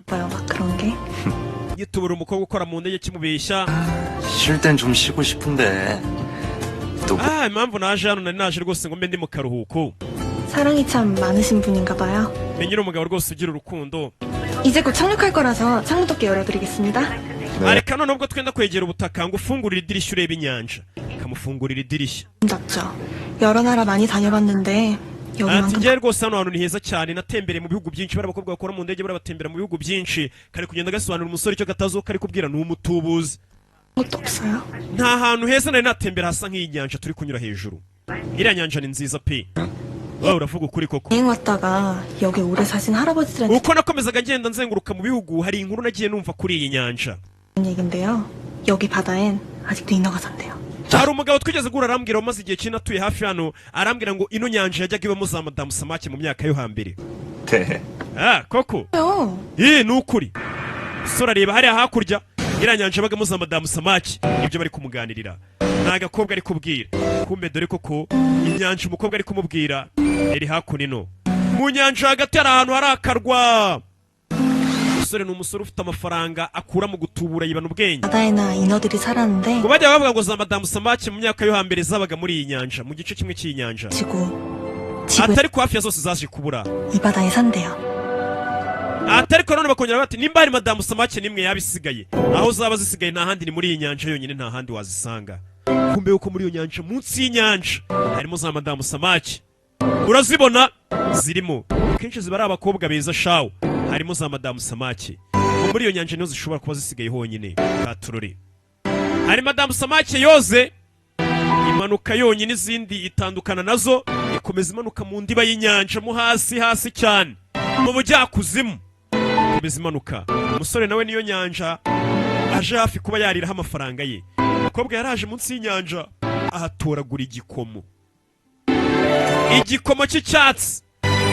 그런 게 gituburira umukobwa ukora mu ndege kimubeshya. 쉴 땐 좀 쉬고 싶은데 또 Ah, impamvu naje hano, nari naje rwose ngo mbe ndi mu karuhuko. 사랑이 참 많으신 분인가 봐요. Menyere umugabo rwose ugira urukundo. 이제 곧 착륙할 거라서 창문 덮개 열어드리겠습니다. Areka none ubwo twenda kwegera ubutaka ngo ufungurire idirishya urebe inyanja. Kamufungurira idirishya. 아름답죠. 여러 나라 많이 다녀봤는데 Ati 여기만큼 njyewe rwose hano hantu ni heza cyane, natembereye mu bihugu byinshi. Bari abakobwa bakora mu ndege, bari batembera mu bihugu byinshi. Kari kugenda gasobanurira umusore icyo katazi, uwo kari kubwira ni umutubuzi. 것도 없어요. Nta hantu heza nari natembera hasa nk'iyi nyanja turi kunyura hejuru. Iriya nyanja ni nziza pe. Wowe uravuga ukuri koko. 여행 왔다가 여기 오래 사신 할아버지들한테 Uko nakomezaga ngenda nzenguruka mu bihugu, hari inkuru nagiye numva kuri iyi nyanja. 들은 얘긴데요. 여기 바다엔 아직도 인어가 산대요. Hari umugabo twigeze guhura, arambwira, umaze igihe kinini atuye hafi hano, arambwira ngo ino nyanja yajyaga ibamo za madamu samake mu myaka yo hambere. 네. Ah, koko? 요. Ii, ni ukuri. Umusore areba hariya hakurya, Iriya nyanja yabagamo za madamu samaki. Ibyo bari kumuganirira ni agakobwa ari kubwira. Kumbe dore koko inyanja umukobwa ari kumubwira iri hakuno ino mu nyanja hagati hari ahantu hari akarwa. Umusore ni umusore ufite amafaranga akura mu gutubura, yibana ubwenge. 바다에는 인어들이 살았는데 Ngo bajya bavuga ngo za madamu samaki mu myaka yo hambere zabaga muri iyi nyanja, mu gice kimwe cy'iyi nyanja, 지구 atari ku hafi ya zose zaje kubura. 이 바다에 산대요. Atari ko none bakongera bati nimba hari madamu samaki n'imwe yaba isigaye, aho zaba zisigaye nta handi, ni muri iyi nyanja yonyine, nta handi wazisanga. Kumbe yuko muri iyo nyanja, munsi y'inyanja, harimo za madamu samaki. Urazibona zirimo, kenshi ziba ari abakobwa beza shawo. Harimo za madamu samaki. Ngo muri iyo nyanja niho zishobora kuba zisigaye honyine. Katurori, hari madamu samaki yoze imanuka yonyine, izindi itandukana nazo, ikomeza imanuka mu ndiba y'inyanja mo hasi hasi cyane mu bujyakuzimu, ikomeza imanuka. Umusore nawe niyo nyanja aje hafi kuba yariraho amafaranga ye. Umukobwa yaraje munsi y'inyanja ahatoragura igikomo, igikomo cy'icyatsi.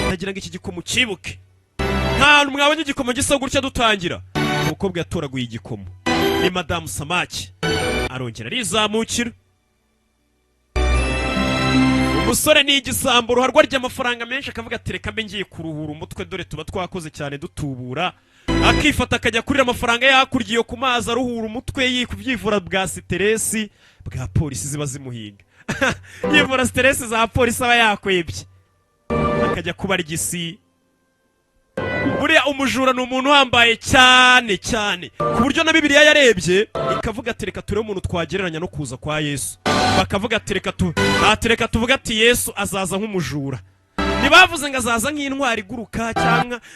Ndagira ngo iki gikomo cyibuke. Nta hantu mwabonye igikomo gisa gutya dutangira. Umukobwa yatoraguye igikomo, ni madamu samaki. Arongera arizamukira. Umusore ni igisambo ruharwa, arya amafaranga menshi, akavuga ati reka mbe ngiye kuruhura umutwe, dore tuba twakoze cyane dutubura. Akifata akajya kurira amafaranga ye hakurya iyo ku mazi, aruhura umutwe, yivyivura bwa stress bwa polisi ziba zimuhiga, yivura stress za polisi aba yakwebye, akajya kuba igisi. Buriya umujura ni umuntu uhambaye cyane cyane, ku buryo na Bibiliya yarebye ikavuga ati reka turebe umuntu twagereranya no kuza kwa Yesu. Bakavuga ati reka tu ati reka tuvuge ati Yesu azaza nk'umujura. Ntibavuze ngo azaza nk'intwari iguruka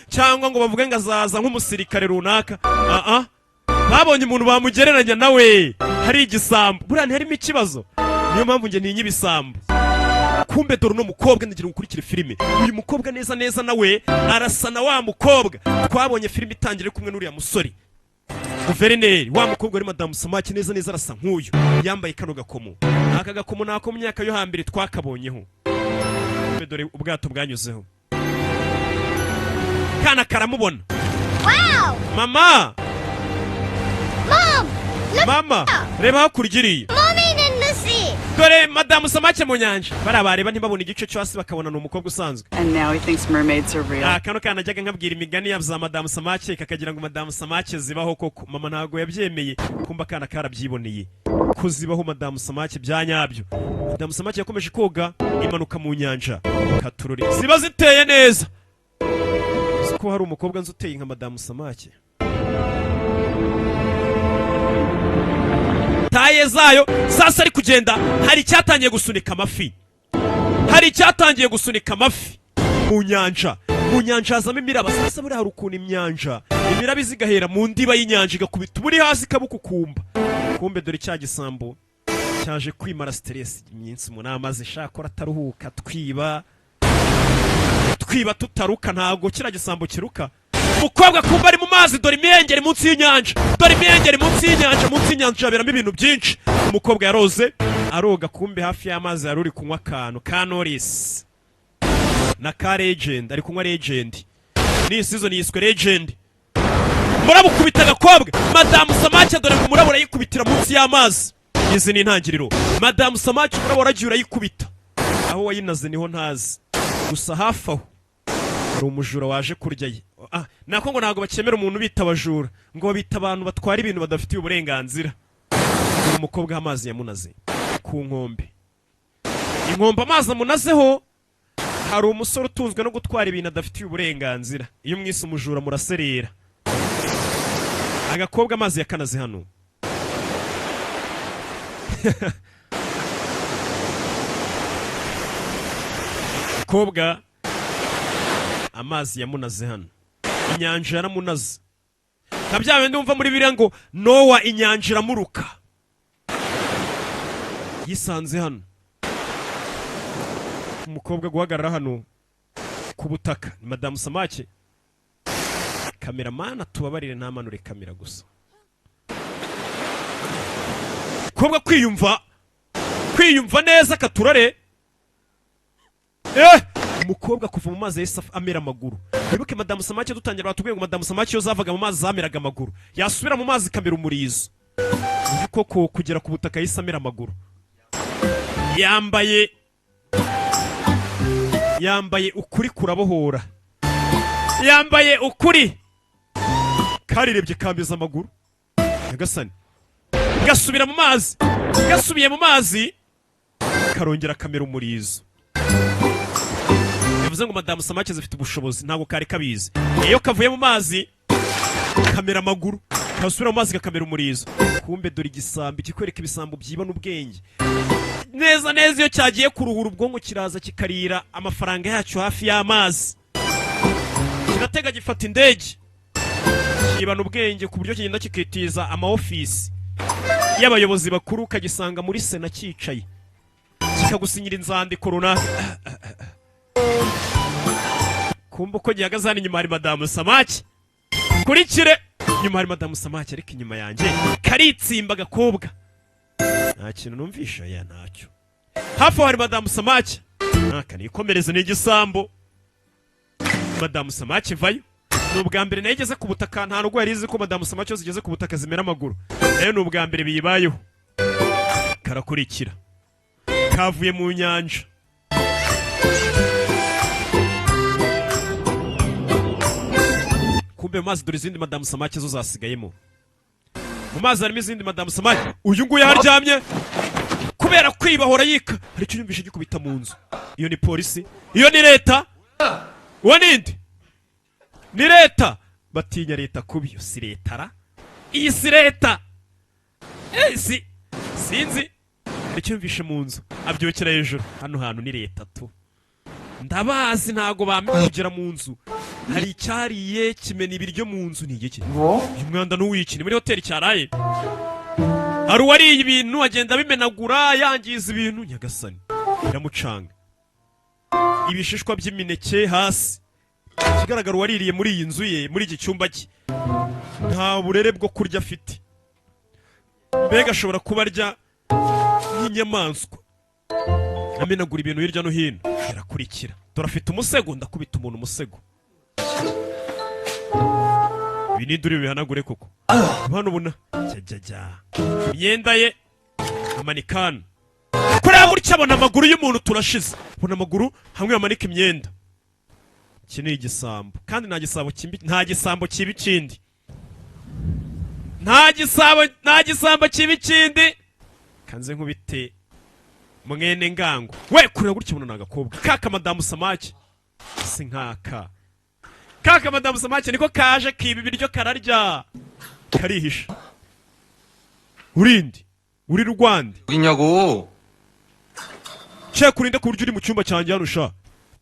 cyangwa ngo bavuge ngo azaza nk'umusirikare runaka. Ah, babonye umuntu bamugereranya nawe hari igisambo. Buriya ntiharimo ikibazo, niyo mpamvu njye ntinya ibisambo. Kumbe dore uno mukobwa, ndagira ngo ukurikire filime. Uyu mukobwa neza neza nawe arasa na wa mukobwa twabonye filime itangira ari kumwe n'uriya musore guverineri. Wa mukobwa wari madamu samaki neza neza arasa nk'uyu yambaye kano gakomo. Aka gakomo ni ako mu myaka yo hambere twakabonyeho. Kumbe dore ubwato bwanyuzeho, kana karamubona. Wow! Mama! Mom! Look! Mama, reba hakurya iriya. Mermaid in the sea! Dore madamu samake mu nyanja. Bariya bareba ntibabone igice cyo hasi, bakabona ni umukobwa usanzwe. And now he thinks mermaids are real. Ah, kano kana najyaga nkabwira imigani ya za madamu samake, kakagira ngo madamu samake zibaho koko. Mama ntabwo yabyemeye. Kumba akana karabyiboneye ko zibaho madamu samake bya nyabyo. Madamu samake yakomeje koga imanuka mu nyanja. Katurore, ziba ziteye neza. Uzi ko hari umukobwa nzi uteye nka madamu samake, taille zayo. Sasa ari kugenda, hari icyatangiye gusunika amafi, hari icyatangiye gusunika amafi mu nyanja. Mu nyanja hazamo imiraba. Sasa buriya hari ukuntu imyanja imiraba iza igahera mu ndiba y'inyanja, igakubita uburi hasi ikabukukumba. Kumbe dore cya gisambo cyaje kwimara stress. Iminsi umunani amaze shakora ataruhuka, twiba twiba tutaruka. Ntabwo kiriya gisambo kiruka. Umukobwa kumva ari mu mazi, dore imihengeri munsi y'inyanja, dore imihengeri munsi y'inyanja. Munsi y'inyanja haberamo ibintu byinshi. Umukobwa yaroze, aroga, kumbe hafi y'amazi yari uri kunywa akantu ka Norisi na ka Legend. Ari kunywa Legend, n'iyi season yiswe Legend. Murabukubita agakobwa madamu samake. Dore ngo umurabo urayikubitira munsi y'amazi. Izi ni intangiriro. Madamu samake, umurabo waragiye urayikubita, aho wayinaze niho ntazi gusa. Hafi aho hari umujura waje kurya ye. Ah, nako ngo ntabwo bakemera umuntu bita abajura, ngo babita abantu batwara ibintu badafitiye uburenganzira. Uyu mukobwa amazi yamunaze ku nkombe, inkombe amazi amunazeho. Hari umusore utunzwe no gutwara ibintu adafitiye uburenganzira. Iyo mwise umujura muraserera. Agakobwa amazi yakanaze hano. Kobwa amazi yamunaze hano, inyanja yaramunaze, nka bya bindi wumva muri biriya ngo Nowa inyanja iramuruka. Yisanze hano. Umukobwa guhagarara hano ku butaka ni madamu samake. Kameramana tubabarire, ntamanure kamera gusa. Umukobwa kwiyumva neza katurare. Umukobwa kuva mu mazi yahise amera amaguru. Wibuke madamu Samake dutangira, batubwiye ngo madamu Samake iyo zavaga mu mazi zameraga amaguru, yasubira mu mazi ikamera umurizo. Uyu koko kugera ku butaka yahise amera amaguru. Yambaye ukuri kurabohora, yambaye ukuri. Karirebye kambiza amaguru, nyagasani, gasubira mu mazi. Gasubiye mu mazi karongera kamera umurizo. Bivuze ngo madamu Samake zifite ubushobozi, ntabwo kari kabizi. Iyo kavuye mu mazi kamera amaguru, kasubira mu mazi kakamera umurizo. Kumbe dore igisambo kikwereka ibisambo byiba n'ubwenge neza neza. Iyo cyagiye kuruhura ubwonko kiraza kikarira amafaranga yacyo hafi y'amazi, kiratega gifata indege, kibana ubwenge ku buryo kigenda kikitiza ama ofisi y'abayobozi bakuru, ukagisanga muri sena cyicaye, kikagusinyira inzandiko runaka. Kumva uko gihagaze hano inyuma hari madamu Samake. Kurikire, inyuma hari madamu Samake, ariko inyuma yanjye karitsimba agakobwa. Nta kintu numvisha ya ntacyo. Hafi aho hari madamu Samake. Aka nikomereze, ni igisambo. Madamu Samake vayo. Ni ubwa mbere nayo igeze ku butaka. Nta nubwo yari izi ko madamu Samake iyo zigeze ku butaka zimera amaguru. Nayo ni ubwa mbere biyibayeho. Karakurikira, kavuye mu nyanja. Kumbe mu mazi dore izindi madamu Samake zo zasigayemo. Mu mazi harimo izindi madamu Samake. Uyu nguyu aharyamye kubera kwibahora yika, hari icyo yumvishe gikubita mu nzu. Iyo ni polisi, iyo ni leta. Uwo ninde? Ni leta. Batinya leta kubi. Iyo si leta ra, iyi si leta. Si sinzi, hari icyo yumvishe mu nzu, abyukira hejuru. Hano hantu ni leta tu, ndabazi, ntago bamenya kugera mu nzu. Hari icyariye kimena ibiryo mu nzu. Ni igiki? Uyu mwanda n'uwiki? Ni muri hoteli cyaraye. Hari uwariye ibintu agenda abimenagura, yangiza ibintu. Nyagasani, biramucanga. Ibishishwa by'imineke hasi. Ikigaragara uwaririye muri iyi nzu ye, muri iki cyumba cye, nta burere bwo kurya afite. Mbega ashobora kuba arya nk'inyamaswa, amenagura ibintu hirya no hino. Birakurikira, dore afite umusego. Ndakubita umuntu umusego. Ibi ni dore bihanagure koko. Hano ubona jya imyenda ye amanikana kuriya gutya, abona amaguru y'umuntu. Turashize, abona amaguru hamwe bamanika imyenda. Iki ni igisambo kandi nta gisambo kimbi, nta gisambo kiba ikindi, nta gisabo, nta gisambo kiba ikindi. Kanze nkubite mwene ngango we. Kureba gutya ubona ni agakobwa kaka madamu Samake. Si nkaka kaka madamu Samake niko kaje kiba ibiryo, kararya, karihisha. Urindi uri rwande 있냐고. Shaka urinde ku buryo uri mu cyumba cyanjye hano sha.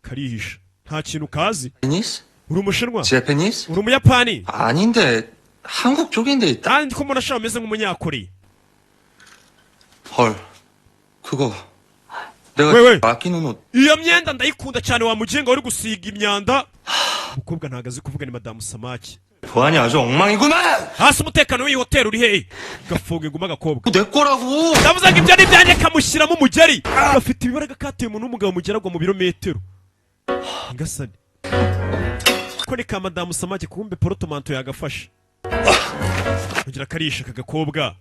Karihisha, nta kintu kazi. Japanese? Uri umushinwa? Japanese? Uri umuyapani? 아닌데 한국 쪽인데. Kandi ko mbona sha umeze nk'umunyakoreya. 헐. 그거 내가 왜, 왜? 아끼는 옷. Iyo myenda ndayikunda cyane, wa mugenga uri gusiga imyanda. Umukobwa ntabwo azi kuvuga, ni madamu Samake. 보안이 아주 엉망이구만. Hasi umutekano w'iyi hoteli uri hehe? Gafunga inguma agakobwa. 내 거라고. Ndavuze ngo ibyo ni ibyanjye. Kamushyiramo umugeri, gafite ibibaraga kateye umuntu w'umugabo mugeragwa mu birometero. Ngasani ko ni ka madamu Samake. Kumbe porotomanto yagafashe kugira karisha aka gakobwa.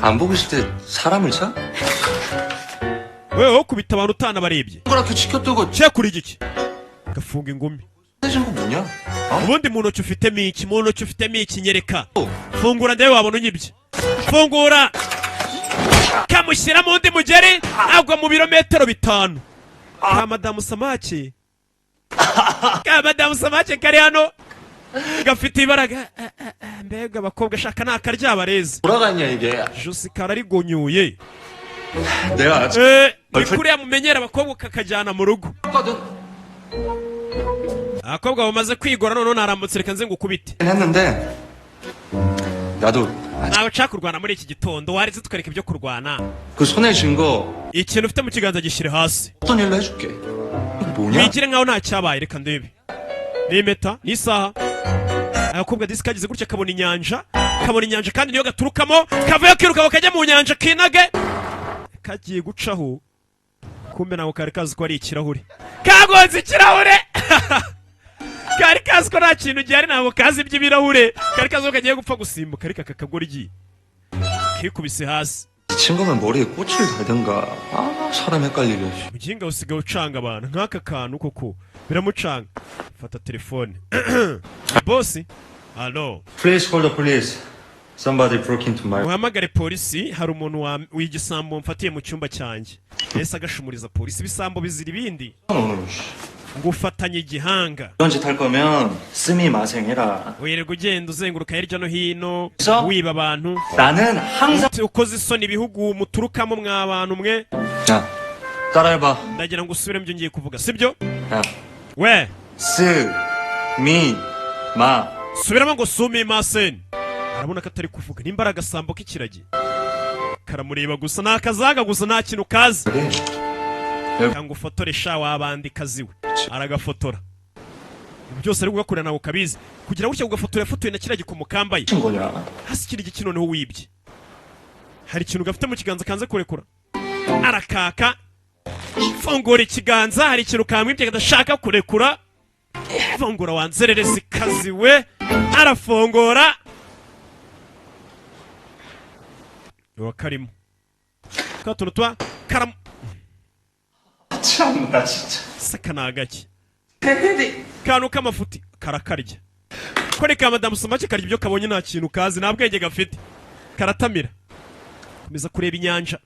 안 보고 있을 때 사람을 쳐? Wewe kubita abantu utanabarebye. 동그랗게 치켜뜨고 Cyakura igiki, gafunga ingumi. 떼준 거 뭐냐? Ubundi mu ntoki ufitemo iki? Mu ntoki ufitemo iki? Nyereka, fungura ndebe wabona unyibye. Fungura. Kamushyiramo undi mugeri, agwa mu birometero 5. Ka madamu Samake, ka madamu Samake kari hano gafite ibaraga. Mbega abakobwa shaka ni akaryabarezi. 돌아갔냐 이게? Josi kararigonyuye. 내가 아직 Ni kuriya mumenyera abakobwa ukakajyana mu rugo. Abakobwa bamaze kwigora. Noneho naramutse, reka nze ngukubite. 했는데 나도 Ntawe nshaka kurwana muri iki gitondo, waretse tukareka ibyo kurwana. 그 손에 쥔 거 Ikintu ufite mu kiganza gishyire hasi. 어떤 일로 해줄게. 이거 뭐냐? Wigire nkaho nta cyabaye. Reka ndebe, ni impeta, ni isaha. Agakobwa disi kagize gutya kabona inyanja, kabona inyanja kandi niyo gaturukamo. Kavuye kiruka ngo kajya mu nyanja kinage, kagiye gucaho. Kumbe ntabwo kari kazi ko ari ikirahure. Kagonze ikirahure, kari kazi ko nta kintu gihari, ntabwo kazi iby'ibirahure, kari kazi ko kagiye gupfa gusimbuka. Ariko aka kagoryi kikubise hasi. 지친 거면 머리에 꽃을 달든가. 아, 사람 헷갈리게. Muginga, usigaye ucanga abantu nk'aka kantu koko biramucanga. Fata telefone, bosi, alo. Please call the police. Somebody broke into my. Muhamagare polisi, hari umuntu w'igisambo mfatiye mu cyumba cyanjye. Yahise agashumuriza polisi, ibisambo bizira ibindi. 오늘 Ngo ufatanye igihanga. 이런 짓 할 거면 스미 마생해라. Wirirwa ugenda uzenguruka hirya no hino wiba abantu. 나는 항상 Ukoze isoni ibihugu muturukamo mwa bantu mwe. 야, 따라해봐. Ndagira ngo usubire mu byo ngiye kuvuga, sibyo? 야, we. 스, 미, 마. Subiramo ngo sumi maseni. Arabona ko atari kuvuga, nimba ari agasambo k'ikiragi karamureba gusa, ni akazaga gusa, nta kintu kazi. Cyangwa ufotore sha wabandikazi we. Aragafotora. Ibi byose ari kugakorera ntabwo kabizi. Kugira gutya ugafotora, yafotoye na kiriya gikomo kambaye. 거냐? Hasi kiri giki noneho wibye? Hari ikintu gafite mu kiganza kanze kurekura. Arakaka, fungura ikiganza, hari ikintu kamwibye kadashaka kurekura. Fungura wanzererezi kazi we. Arafungura, uwa karimo ka tuntu tuba karam. 참나 진짜. Saka ni agake kantu k'amafuti karakarya ko ni ka madamu Samake, karya ibyo kabonye, nta kintu kazi, nta bwenge gafite, karatamira. Komeza kureba inyanja.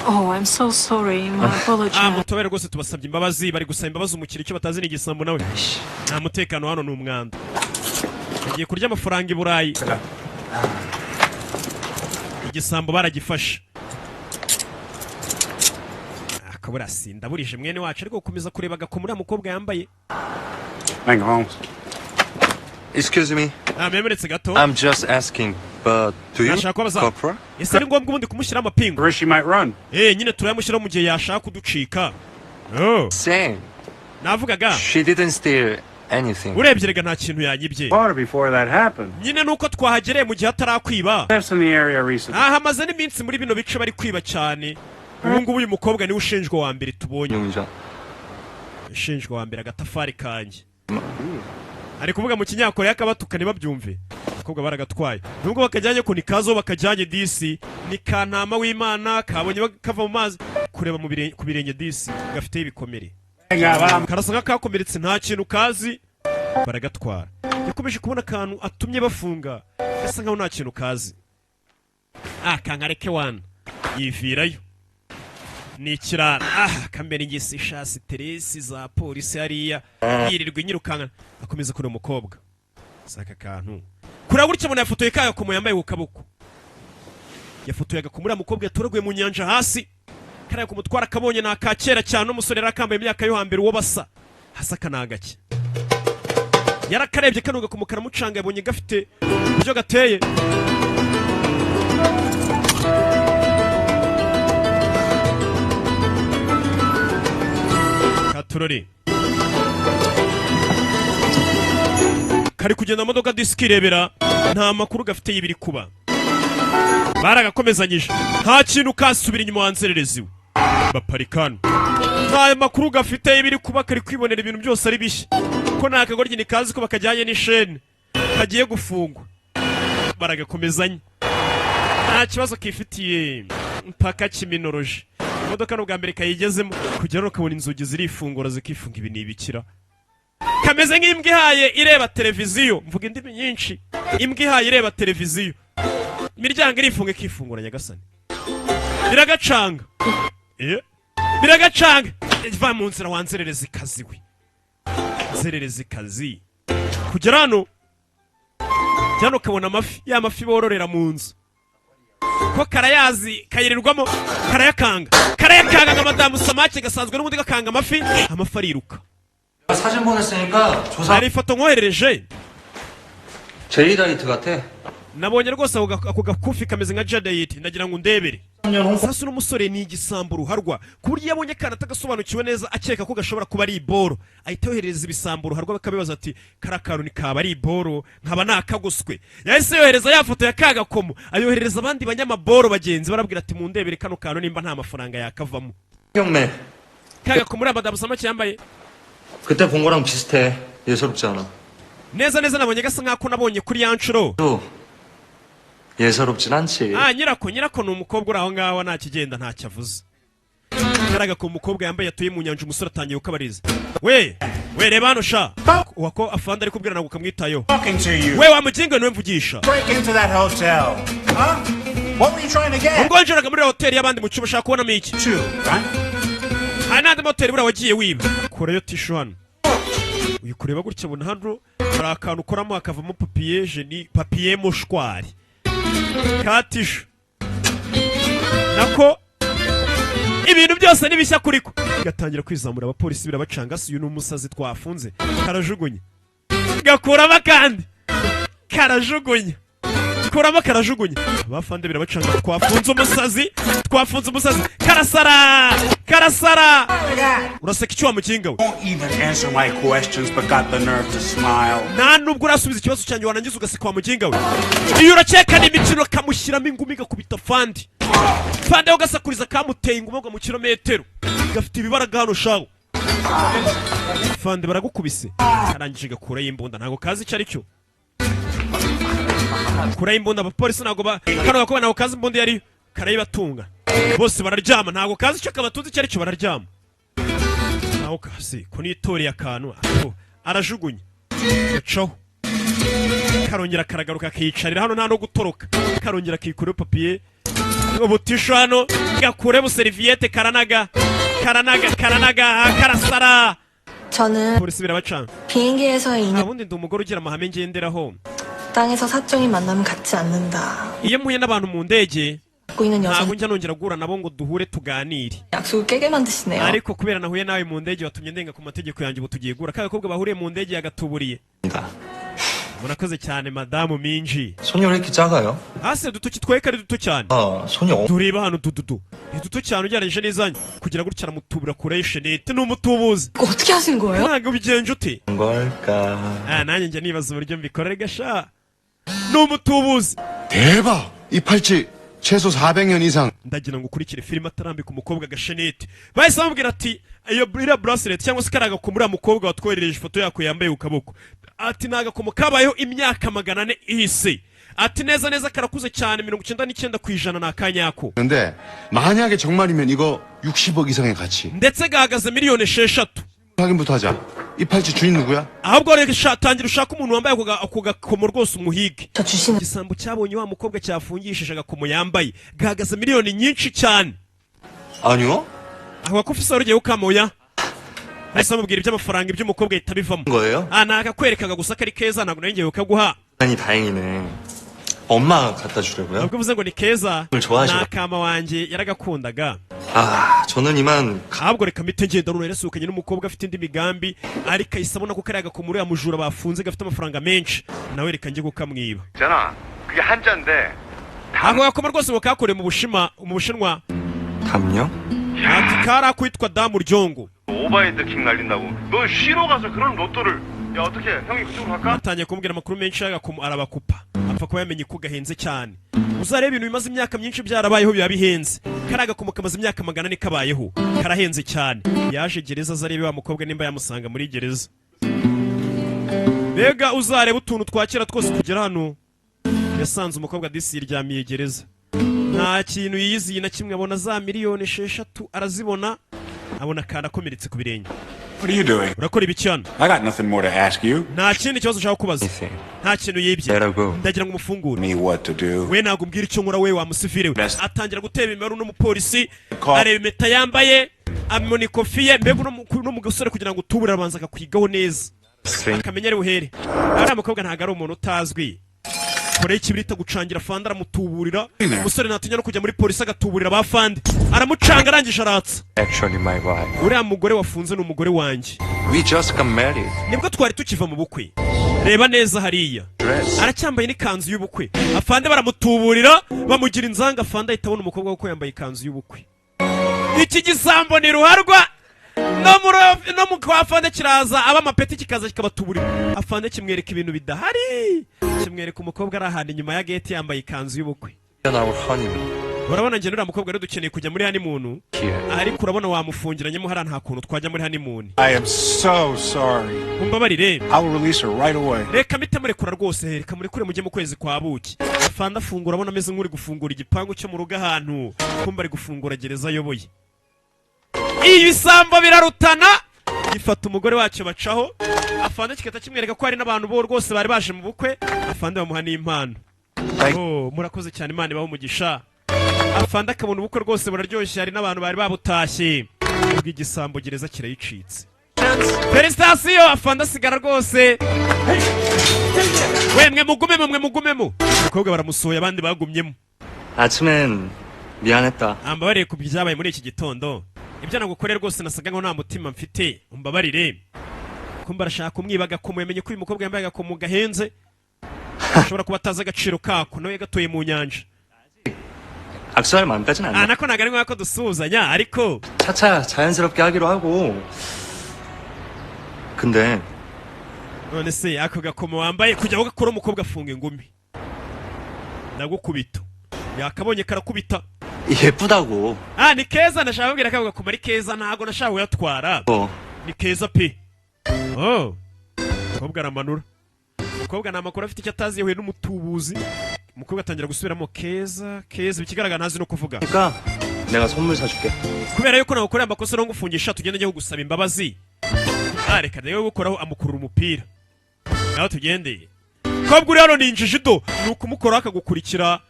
Oh, I'm so sorry. My apologies. Ah, mutobere rwose, tubasabye imbabazi. Bari gusaba imbabazi umukiriya, icyo batazi ni igisambo nawe. Nta mutekano hano, ni umwanda. Agiye kurya amafaranga i Burayi. Igisambo baragifashe. Akabura sindaburije mwene wacu, ariko gukomeza kureba agakomo uriya mukobwa yambaye. Excuse me. Ah, memeretse gato. I'm just asking, but do you Nashaka kubaza. corporal? Ese ari ngombwa ubundi kumushyiraho amapingu? Eh, nyine turayamushyiraho mu gihe yashaka kuducika. Oh. Same. Navugaga. She didn't steal anything. Urebye rega nta kintu yanyibye. Water before that happened. Nyine nuko twahagereye mu gihe atarakwiba. Thefts in the area recently. Aha hamaze n'iminsi muri bino bice bari kwiba cyane. Ubu ngubu uyu mukobwa niwe ushinjwa wa mbere tubonye, ushinjwa wa mbere. Agatafari kanjye, ari kuvuga mu kinyakoreya akabatuka ntibabyumve. Abakobwa baragatwaye nubwo bakajyanye ko ni kazo bakajyanye disi, ni kantama w'Imana kabonye kava mu mazi. Kureba mu ku birenge disi gafite ibikomere, karasa nk'akakomeretse, nta kintu kazi, baragatwara. Yakomeje kubona akantu atumye bafunga gasa nkaho nta kintu kazi. Ah, kankareke wana, yivirayo ni ikirara. Ah, kamera ingesi ishasi teresi za polisi hariya yirirwa inyirukanka. Akomeza kureba umukobwa, si aka kantu kureba gutya, abona yafotoye ka gakomo yambaye ku kaboko. Yafotoye agakomo uriya mukobwa yatoraguye mu nyanja hasi. Kariya kumutwara akabonye ni aka kera cyane, n'umusore yari akambaye imyaka yo hambere uwo basa hasi. Aka ni agake yarakarebye kano gakomo karamucanga, yabonye gafite uburyo gateye. Katurori kari kugenda mu modoka disiki irebera, nta makuru gafite y'ibiri kuba. Baragakomezanyije, nta kintu kasubira inyuma wanzererezi we. Baparika hano, nta makuru gafite y'ibiri kuba, kari kwibonera ibintu byose ari bishya, ko nta kagoryi kazi ko bakajyanye n'isheni kagiye gufungwa. Baragakomezanya, nta kibazo kifitiye mpaka kiminoroje. Imodoka ni ubwa mbere kayigezemo, kugera hano ukabona inzugi zirifungura zikifunga. Ibi ni ibikira kameze nk'imbwa ihaye ireba televiziyo. Mvuga indimi nyinshi. Imbwa ihaye ireba televiziyo, imiryango irifunga ikifungura. Nyagasani, biragacanga. Eh, biragacanga. Va mu nzira wanzerereza ikazi we, nzerereza ikazi. Kugera hano hano ukabona amafi, ya mafi bororera mu nzu ko karayazi, kayirirwamo, karayakanga, karayakanga nka madamu Samake gasanzwe n'ubundi gakanga amafi. Amafi ariruka. 사진 보냈으니까 조사. Hari ifoto nkoherereje. 제이다이트 같아. Nabonye rwose ako gakufi kameze nka jadayiti, ndagira ngo undebere. Sasa uno musore ni igisambo ruharwa, ku buryo iyo abonye akana atagasobanukiwe neza, akeka ko gashobora kuba ari iboro, ahita yohereza ibisambo ruharwa bakabibaza ati: "Kariya kantu ni kaba ari iboro nkaba nakagoswe." Yahise yohereza ya foto ya kagakomo, ayoherereza abandi banyamaboro bagenzi, barabwira ati: "Mundebere kano kantu nimba nta mafaranga yakavamo." 형네 Kagakomo uriya madamu Samake yambaye. 그때 본 거랑 비슷해. 예사롭지 않아. Neza neza nabonye gasa nk'ako nabonye kuri ya nshuro. 또 예사롭진 않지. Ah, nyirako ni umukobwa uri aho ngaho, nta kigenda, ntacyo avuze. Karaga umukobwa yambaye atuye mu nyanja. Umusore atangiye kukabariza: "We we, reba hano sha." Wako afande ari kubwira ntabwo ukamwitayeho. Talking to you. We wa mugingo, niwe mvugisha. Break into that hotel. Huh? What were you trying to get? Ubwo winjiraga muri hoteli y'abandi mu cyumba ushaka kubonamo iki? Hari n'andi mahoteli buriya wagiye wiba. Kurayo tishu hano. Uyu kureba gutya abona hano hari akantu ukoramo hakavamo papier jeni, papier mouchoir, ka tishu nako. Ibintu byose ni bishya kuri ko. Gatangira kwizamura, abapolisi birabacanga: "Si uyu ni umusazi twafunze?" Karajugunya, gakuramo akandi, karajugunya, kuramo, karajugunya. Abafande birabacanga: "Twafunze umusazi, twafunze umusazi." Karasara, karasara. Uraseka icyo wa mukinga we? Won't even answer my questions, but got the nerve to smile. Nta nubwo urasubiza ikibazo cyanjye, warangiza ugaseka wa muginga we. Iyo urakeka ni imikino. Kamushyiramo ingumi, gakubita fandi, fandi aho gasakuriza kamuteye ingumi agwa mu kirometero. Gafite ibibaraga hano shawo. Fandi baragukubise. Karangije gakurayo imbunda, ntabwo kazi icyo ari cyo. Kurayo imbunda, abapolisi ntabwo ba kano gakobwa ntabwo kazi imbunda iyo ariyo. Karayibatunga, bose bararyama. Ntabwo kazi icyo kabatunze icyo ari cyo, bararyama. Naho kasi ko nitoreye akantu aho, arajugunya, gacaho, karongera karagaruka akiyicarira hano, nta no gutoroka. Karongera akikuraho papier ubutisho hano, gakure buseriviyete, karanaga, karanaga, karanaga, karasara. 저는 Polisi birabacanga. 비행기에서의 Nta 인연 bundi, ndi umugore ugira amahame ngenderaho. 땅에서 사적인 만남은 갖지 않는다. Iyo mpuye n'abantu mu ndege, 갖고 있는 ntabwo 여자는 njya nongera guhura nabo ngo duhure tuganire. 약속을 깨게 만드시네요. Ariko kubera nahuye nawe mu ndege, watumye ndenga ku mategeko yanjye. Ubu tugiye guhura. Ka gakobwa bahuriye mu ndege yagatuburiye. Murakoze cyane, madamu Minji. 손이 왜 이렇게 작아요? Hasi udutoki tweka ari duto cyane. 아, 손이 엄... Tureba hano dududu ni duto cyane ugereranyije n'izanyu. Kugira gutya aramutubura kure y'ishenete, ni umutubuzi. 어떻게 하신 거예요? Ntabwo ubigenje ute? 걸까? Ah, nanjye njya nibaza uburyo mbikora rega sha, ni umutubuzi. 대박! 이 팔찌 최소 400년 이상. Ndagira ngo ukurikire filime. Atarambika umukobwa agashenete, bahise bamubwira ati: "Iyo iriya bracelet cyangwa se kariya gakomo uriya mukobwa watwoherereje ifoto yako yambaye ku kaboko," ati, "ni agakomo kabayeho imyaka 400 ihise." Ati: "Neza neza karakuze cyane, 99% ni akanyako." 그런데 만약에 정말이면 이거 60억 이상의 가치. Ndetse gahagaze miliyoni 6. 확인부터 하자. 이 팔찌 주인 누구야? Ahubwo reka tangira ushake umuntu wambaye ako gakomo rwose, umuhige. Igisambo cyabonye wa mukobwa cyafungishije agakomo yambaye gahagaze miliyoni nyinshi cyane. 아니요? Aho gakufise wari ugiye kukamoya, bahise bamubwira iby'amafaranga, iby'umukobwa ahita bivamo. 거예요? Ah, nakakwerekaga gusa ko ari keza, ntabwo nari ngiye kukaguha. 아니, 다행이네. 엄마가 갖다 주려고요? Ntabwo uvuze ngo ni keza. 좋아하셔. Ni akama wanjye yaragakundaga. 아, 저는 이만 Ahubwo reka mpite ngenda. None yarasohokanye n'umukobwa afite indi migambi, ariko ahise abona ko kariya gakomo uriya mujura bafunze gafite amafaranga menshi, nawe reka njye kukamwiba. 있잖아. 그게 한자인데 Ako gakomo rwose ngo kakorewe mu Bushinwa, mu Bushinwa. 담요? Ati kari akwitwa damu ryongo. overhead kick 날린다고. 너 쉬러 가서 그런 로또를 야 어떻게 형이 그쪽으로 갈까? Atangiye kumubwira amakuru menshi y'agakomo, arabakupa, apfa kuba yamenye ko gahenze cyane. Uzareba ibintu bimaze imyaka myinshi byarabayeho biba bihenze. Kariya gakomo kamaze imyaka 400 kabayeho, karahenze cyane. Yaje gereza aza arebe wa mukobwa nimba yamusanga muri gereza. Mbega uzareba utuntu twa kera twose tugera hano. Yasanze umukobwa disi yiryamiye gereza, nta kintu yiyiziye na kimwe. Abona za miliyoni 6 arazibona, abona akantu akomeretse ku birenge. What are you doing? Urakora ibiki hano? I got nothing more to ask you. Nta kindi kibazo ushaka kubaza, nta kintu yibye. Let her go. Ndagira ngo umufungure. Me what to do. We ntabwo umbwira icyo nkora we, wa musivire we. Atangira guteba imibare uno mupolisi, Call. areba impeta yambaye, amona ikofi ye. Mbega uno musore kugira ngo utubure arabanza akakwigaho neza, akamenya ari buhere. Ariya mukobwa ntabwo ari umuntu utazwi. Kore ikibirita gucangira fande, aramutuburira. Umusore ntatinya no kujya muri polisi agatuburira ba fande. Aramucanga, arangije aratsa. Actually, my wife. Uriya mugore wafunze ni umugore wanjye. We just got married. Nibwo twari tukiva mu bukwe. Reba neza hariya, aracyambaye n'ikanzu y'ubukwe. Afande baramutuburira, bamugira inzanga. Afande ahita abona umukobwa kuko yambaye ikanzu y'ubukwe. Iki gisambo ni ruharwa no muri no mu kwa afande kiraza, aba amapeti kikaza kikabatuburira. Afande kimwereka ibintu bidahari, kimwereka umukobwa ari ahantu inyuma ya gate yambaye ikanzu y'ubukwe. Our honeymoon. Urabona njye n'uriya mukobwa rero dukeneye kujya muri honeymoon, ariko urabona wamufungiranyemo hariya, nta kuntu twajya muri honeymoon. I am so sorry. Mumbabarire. I will release her right away. Reka mpite murekura rwose, reka murekure mujye mu kwezi kwa buki. Afande afungura, abona ameze nk'uri gufungura igipangu cyo mu rugo ahantu, kumba ari gufungura gereza ayoboye. Ibisambo birarutana, gifata umugore wacyo bacaho. Afande kigahita kimwereka ko hari n'abantu bo rwose bari baje mu bukwe. Afande bamuha n'impano. Oh, murakoze cyane, Imana ibahe umugisha. Afande akabona ubukwe rwose buraryoshye, hari n'abantu bari babutashye. Ubwo igisambo gereza kirayicitse, félicitations. Afande asigara rwose. We, mwe mugumemo, mwe mugumemo. Umukobwa baramusohoye, abandi bagumyemo. 아침엔 미안했다. Ambabariye ku byabaye muri iki gitondo, ibyo nagukoreye rwose nasaga nkaho nta mutima mfite, umbabarire. Kumba arashaka kumwiba agakomo. Yamenye ko uyu mukobwa yambaye agakomo gahenze, ashobora kuba atazi agaciro kako, nawe gatuye mu nyanja. 악수할 마음까지는 Ah, 안 나. nako ntabwo ari ngombwa ko dusuhuzanya, ariko 차차 자연스럽게 하기로 하고. 근데 None se ako gakomo wambaye kujya ugakora? Umukobwa afunga ingumi, ndagukubita. Yakabonye karakubita. 예쁘다고. Ah, ni keza. Ndashaka kubwira ko ako gakomo ari keza, ntabwo nashaka kuyatwara. 어. Ni keza pe. Oh, umukobwa aramanura. Umukobwa nta makuru afite, icyo atazi yahuye n'umutubuzi. Umukobwa atangira gusubiramo keza keza, ikigaragara ntazi no kuvuga. 그러니까 내가 선물 사줄게. Kubera yuko nagukoreye amakosa no ngufungisha, tugende njye kugusaba imbabazi. Ah, reka ndebe gukoraho. Amukurura umupira, nawe tugende. Kobwa uri hano ni injiji do, ni ukumukoraho akagukurikira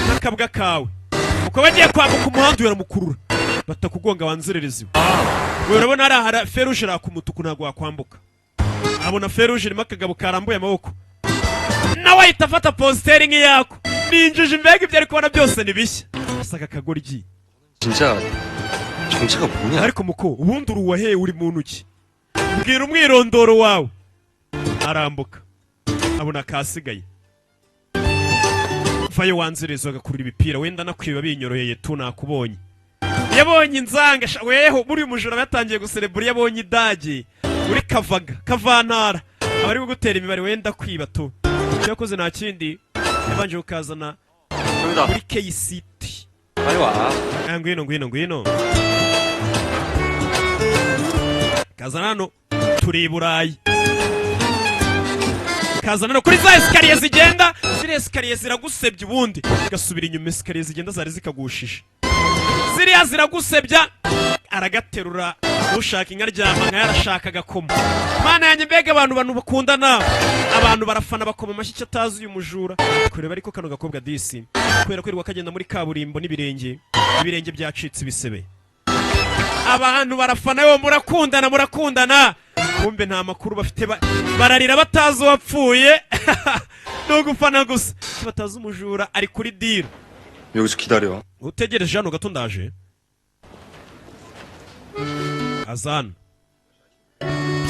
nk'akabwa kawe. Umukobwa agiye kwambuka umuhanda, uyu aramukurura, batakugonga wanzererezi we. Urabona hariya hari feruje iraka umutuku, ntabwo wakwambuka. Abona feruje irimo akagabo karambuye amaboko, nawe ahita afata positeri nk'iyako. Ni injiji mbega, ibyo ari kubona byose ni bishya, asaga akagoryi. 진짜 정체가 뭐냐? Ariko muko, ubundi uri uwahe? Uri muntu ki? Mbwira umwirondoro wawe. Arambuka, abona kasigaye vayo wanzereza, agakurura ibipira. Wenda nakwiba binyoroheye tu, nakubonye. Yabonye inzanga sha, weho muri uyu mujura yatangiye guserebura. Iyo abonye idage uri kavaga kavantara, aba ari gutera imibare, wenda kwiba tu. Icyo yakoze nta kindi, yabanje kukazana muri KCT. 빨리 와. Ah, ngwino ngwino ngwino, kazana hano turi i Burayi. Kazana hano kuri za escalier zigenda, ziriya escalier ziragusebya, ubundi gasubira inyuma. Escalier zigenda zari zikagushije, ziriya ziragusebya. Aragaterura, ushaka inka aryama nka yarashaka agakoma. Mana yanjye, mbega abantu bakundana! Abantu barafana, bakoma amashyi. Icyo atazi uyu mujura kureba, ariko kano gakobwa disi, kubera kwirirwa kagenda muri kaburimbo n'ibirenge, ibirenge byacitse ibisebe. Abantu barafana yo, murakundana murakundana, kumbe nta makuru bafite, bararira batazi uwapfuye, ni ugufana gusa. Icyo batazi, umujura ari kuri deal. 여기서 기다려. Utegereje hano gato, ndaje. Azana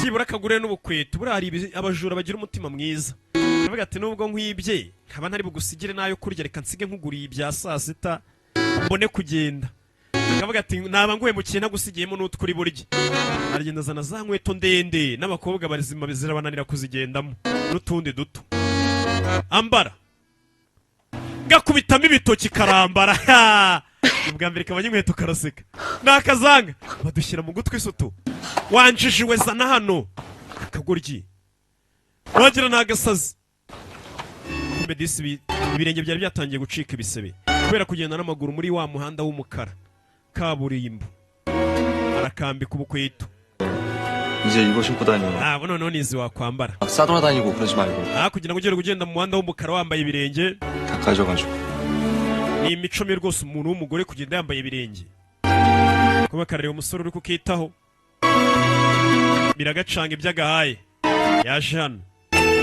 byibura akagure n'ubukweto. Buriya hari abajura bagira umutima mwiza, aravuga ati nubwo nkwibye nkaba ntari bugusigire n'ayo kurya, reka nsige nkuguriye ibya saa sita mbone kugenda. Akavuga ati naba nguhemukiye ntagusigiyemo n'utwo uri burye. Aragenda azana za nkweto ndende n'abakobwa bazima zirabananira kuzigendamo, n'utundi duto ambara, gakubitamo ibitoki karambara. Ubwa mbere kabonye inkweto karaseka, ni akazanga badushyira mu gutwi. Isutu wanjijiwe, zana hano akagoryi, wagira ni agasazi. Kumbe disi ibirenge byari byatangiye gucika ibisebe kubera kugenda n'amaguru muri wa muhanda w'umukara kaburimbo. Arakambika ubukweto. 이제 이거 신고 다녀. Ntabwo noneho nizi wakwambara. 막 싸돌아다니고 그러지 말고 Ah, kugira ngo ugere ugenda mu muhanda w'umukara wambaye ibirenge. 다 까져가지고. Ni imico mibi rwose umuntu w'umugore kugenda yambaye ibirenge. Kuba karareba umusore uri kukitaho biragacanga ibyo agahaye. Yaje hano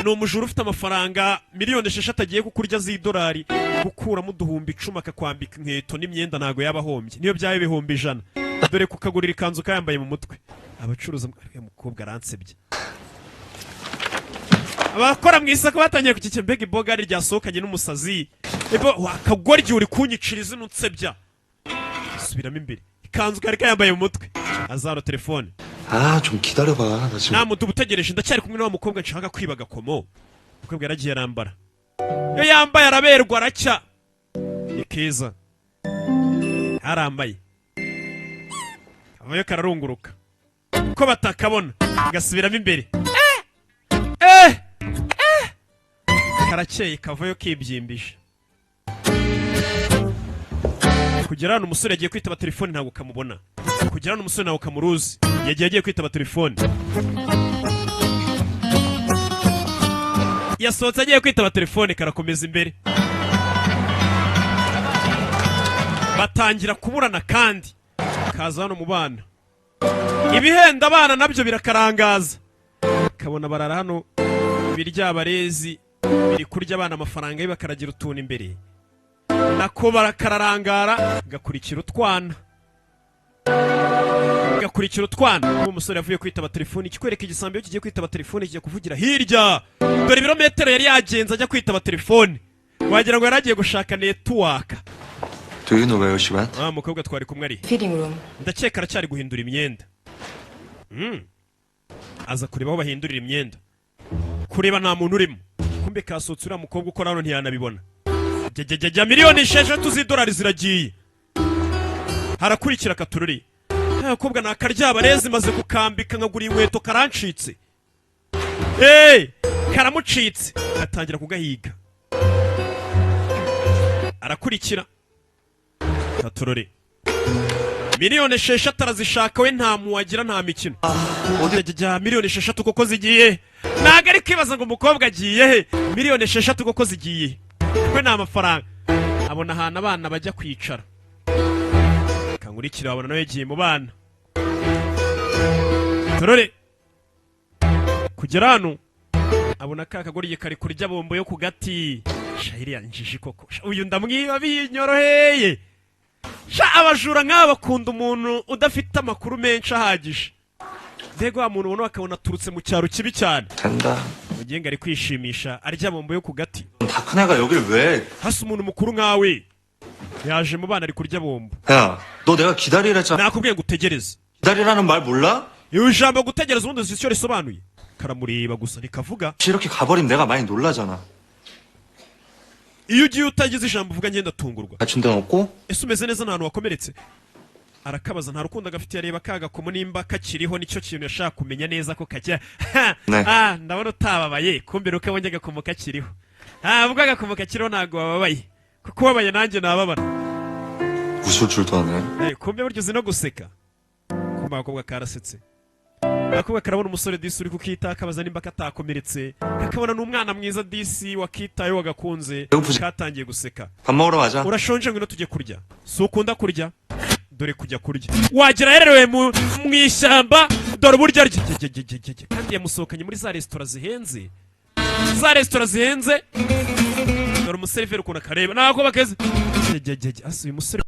ni umujura ufite amafaranga 6 miliyoni agiye kukurya z'idolari. Gukuramo 10,000 akakwambika inkweto n'imyenda, ntabwo yaba ahombye niyo byaba 100,000. Dore kukagurira ikanzu kayambaye mu mutwe. Abacuruza, uyu mukobwa aransebye. Abakora mu isoko batangiye kukike, mbega ibogari ryasohokanye n'umusazi. Ebo wakagoryi, uri kunyicira izina unsebya. Subiramo imbere, ikanzu kari kayambaye mu mutwe, azaro telefone. 아, 좀 기다려봐. 나 지금 Nta muntu utegereje, ndacyari kumwe na wa mukobwa nshaka kwiba agakomo. Umukobwa yaragiye arambara, iyo yambaye araberwa, aracya, ni keza. Arambaye avayo, kararunguruka ko batakabona, gasubiramo imbere. Eh, eh, karakeye, kavayo kibyimbije. Kugera hano umusore yagiye kwitaba telefone, ntabwo kamubona. Kugera hano umusore ntabwo kamuruzi, yagiye agiye kwitaba telefone, yasohotse agiye kwitaba telefone, karakomeza imbere, batangira kuburana. Kandi kaza hano mu bana, ibihenda abana nabyo birakarangaza, kabona barara hano, ibiryabarezi biri kurya abana amafaranga ye, bakaragira utuntu imbere, nako barakararangara, gakurikira utwana, gakurikira utwana. Uwo musore yavuye kwitaba telefone, ikikwereka igisambo iyo kigiye kwitaba telefone kijya kuvugira hirya. Dore ibirometero yari yagenze ajya kwitaba telefone, wagira ngo yari agiye gushaka network. Do you know where she went? Ah, mukobwa twari kumwe ari Fitting room. Ndakeka aracyari guhindura imyenda. Aza kureba aho bahindurira imyenda, kureba nta muntu urimo. Kumbe kasohotse, uriya mukobwa ukora hano ntiyanabibona. Jya, 6 miliyoni z'idolari ziragiye. Harakurikira akatururi. Abakobwa ni akaryabarezi, maze gukambika nkagura inkweto, karancitse. Hey! Karamucitse, atangira kugahiga, arakurikira katurore. 6 miliyoni arazishaka we, nta muwagira, nta mikino. Jya, 6 miliyoni koko zigiye. Ntabwo ari kwibaza ngo umukobwa agiye he, 6 miliyoni koko zigiye, we ni amafaranga. Abona ahantu abana bajya kwicara, kangurikira, wabona nawe yagiye mu bana. Turore kugera hano, abona ka kagoryi kari kurya bombo yo ku gati. Sha, iriya njiji koko. Sha, uyu ndamwiba binyoroheye. Sha, abajura nk'aba bakunda umuntu udafite amakuru menshi ahagije. Mbega wa muntu ubona bakabona aturutse mu cyaro kibi cyane. 된다. Mugenga ari kwishimisha arya bombo yo ku gati. 다 큰 애가 여길 왜? Hasi umuntu mukuru nkawe yaje mu bana ari kurya bombo. 야, 너 내가 기다리랬잖아. Nakubwiye ngo utegereze. 기다리라는 말 몰라? Iyo ijambo gutegereza ubundi uzi icyo risobanuye? Karamureba gusa rikavuga. 이렇게 가버리면 내가 많이 놀라잖아. Iyo ugiye utagize ijambo uvuga, ngenda atungurwa. 다친 데는 없고? Ese umeze neza, nta hantu wakomeretse? Arakabaza, nta rukundo agafitiye. Areba ka gakomo nimba kakiriho, nicyo kintu yashaka kumenya neza ko kajya. Ne. Ah, ndabona utababaye. Kumbe nuko abonye agakomo kakiriho. Ah, ubwo agakomo kakiriho ntabwo wababaye, kuko ubabaye nanjye nababara. 웃을 줄도 아네. Eh, kumbe burya uzi no guseka. Kumbe agakobwa karasetse. Agakobwa karabona umusore disi uri kukita, akabaza nimba katakomeretse, kakabona ni umwana mwiza disi wakitayeho, wagakunze, katangiye guseka. 밥 먹으러 가자. Urashonje? Ngwino tujye kurya. Si ukunda kurya? Dore kujya kurya wagira yarerewe mu ishyamba. Dore uburyo arya. Jye, jye, jye, jye, jye. Kandi yamusohokanye muri za resitora zihenze, za resitora zihenze. Dore umuseriveri ukuntu akareba, ntabwo bakeze. Jye, jye, jye, jye. Asa uyu musore.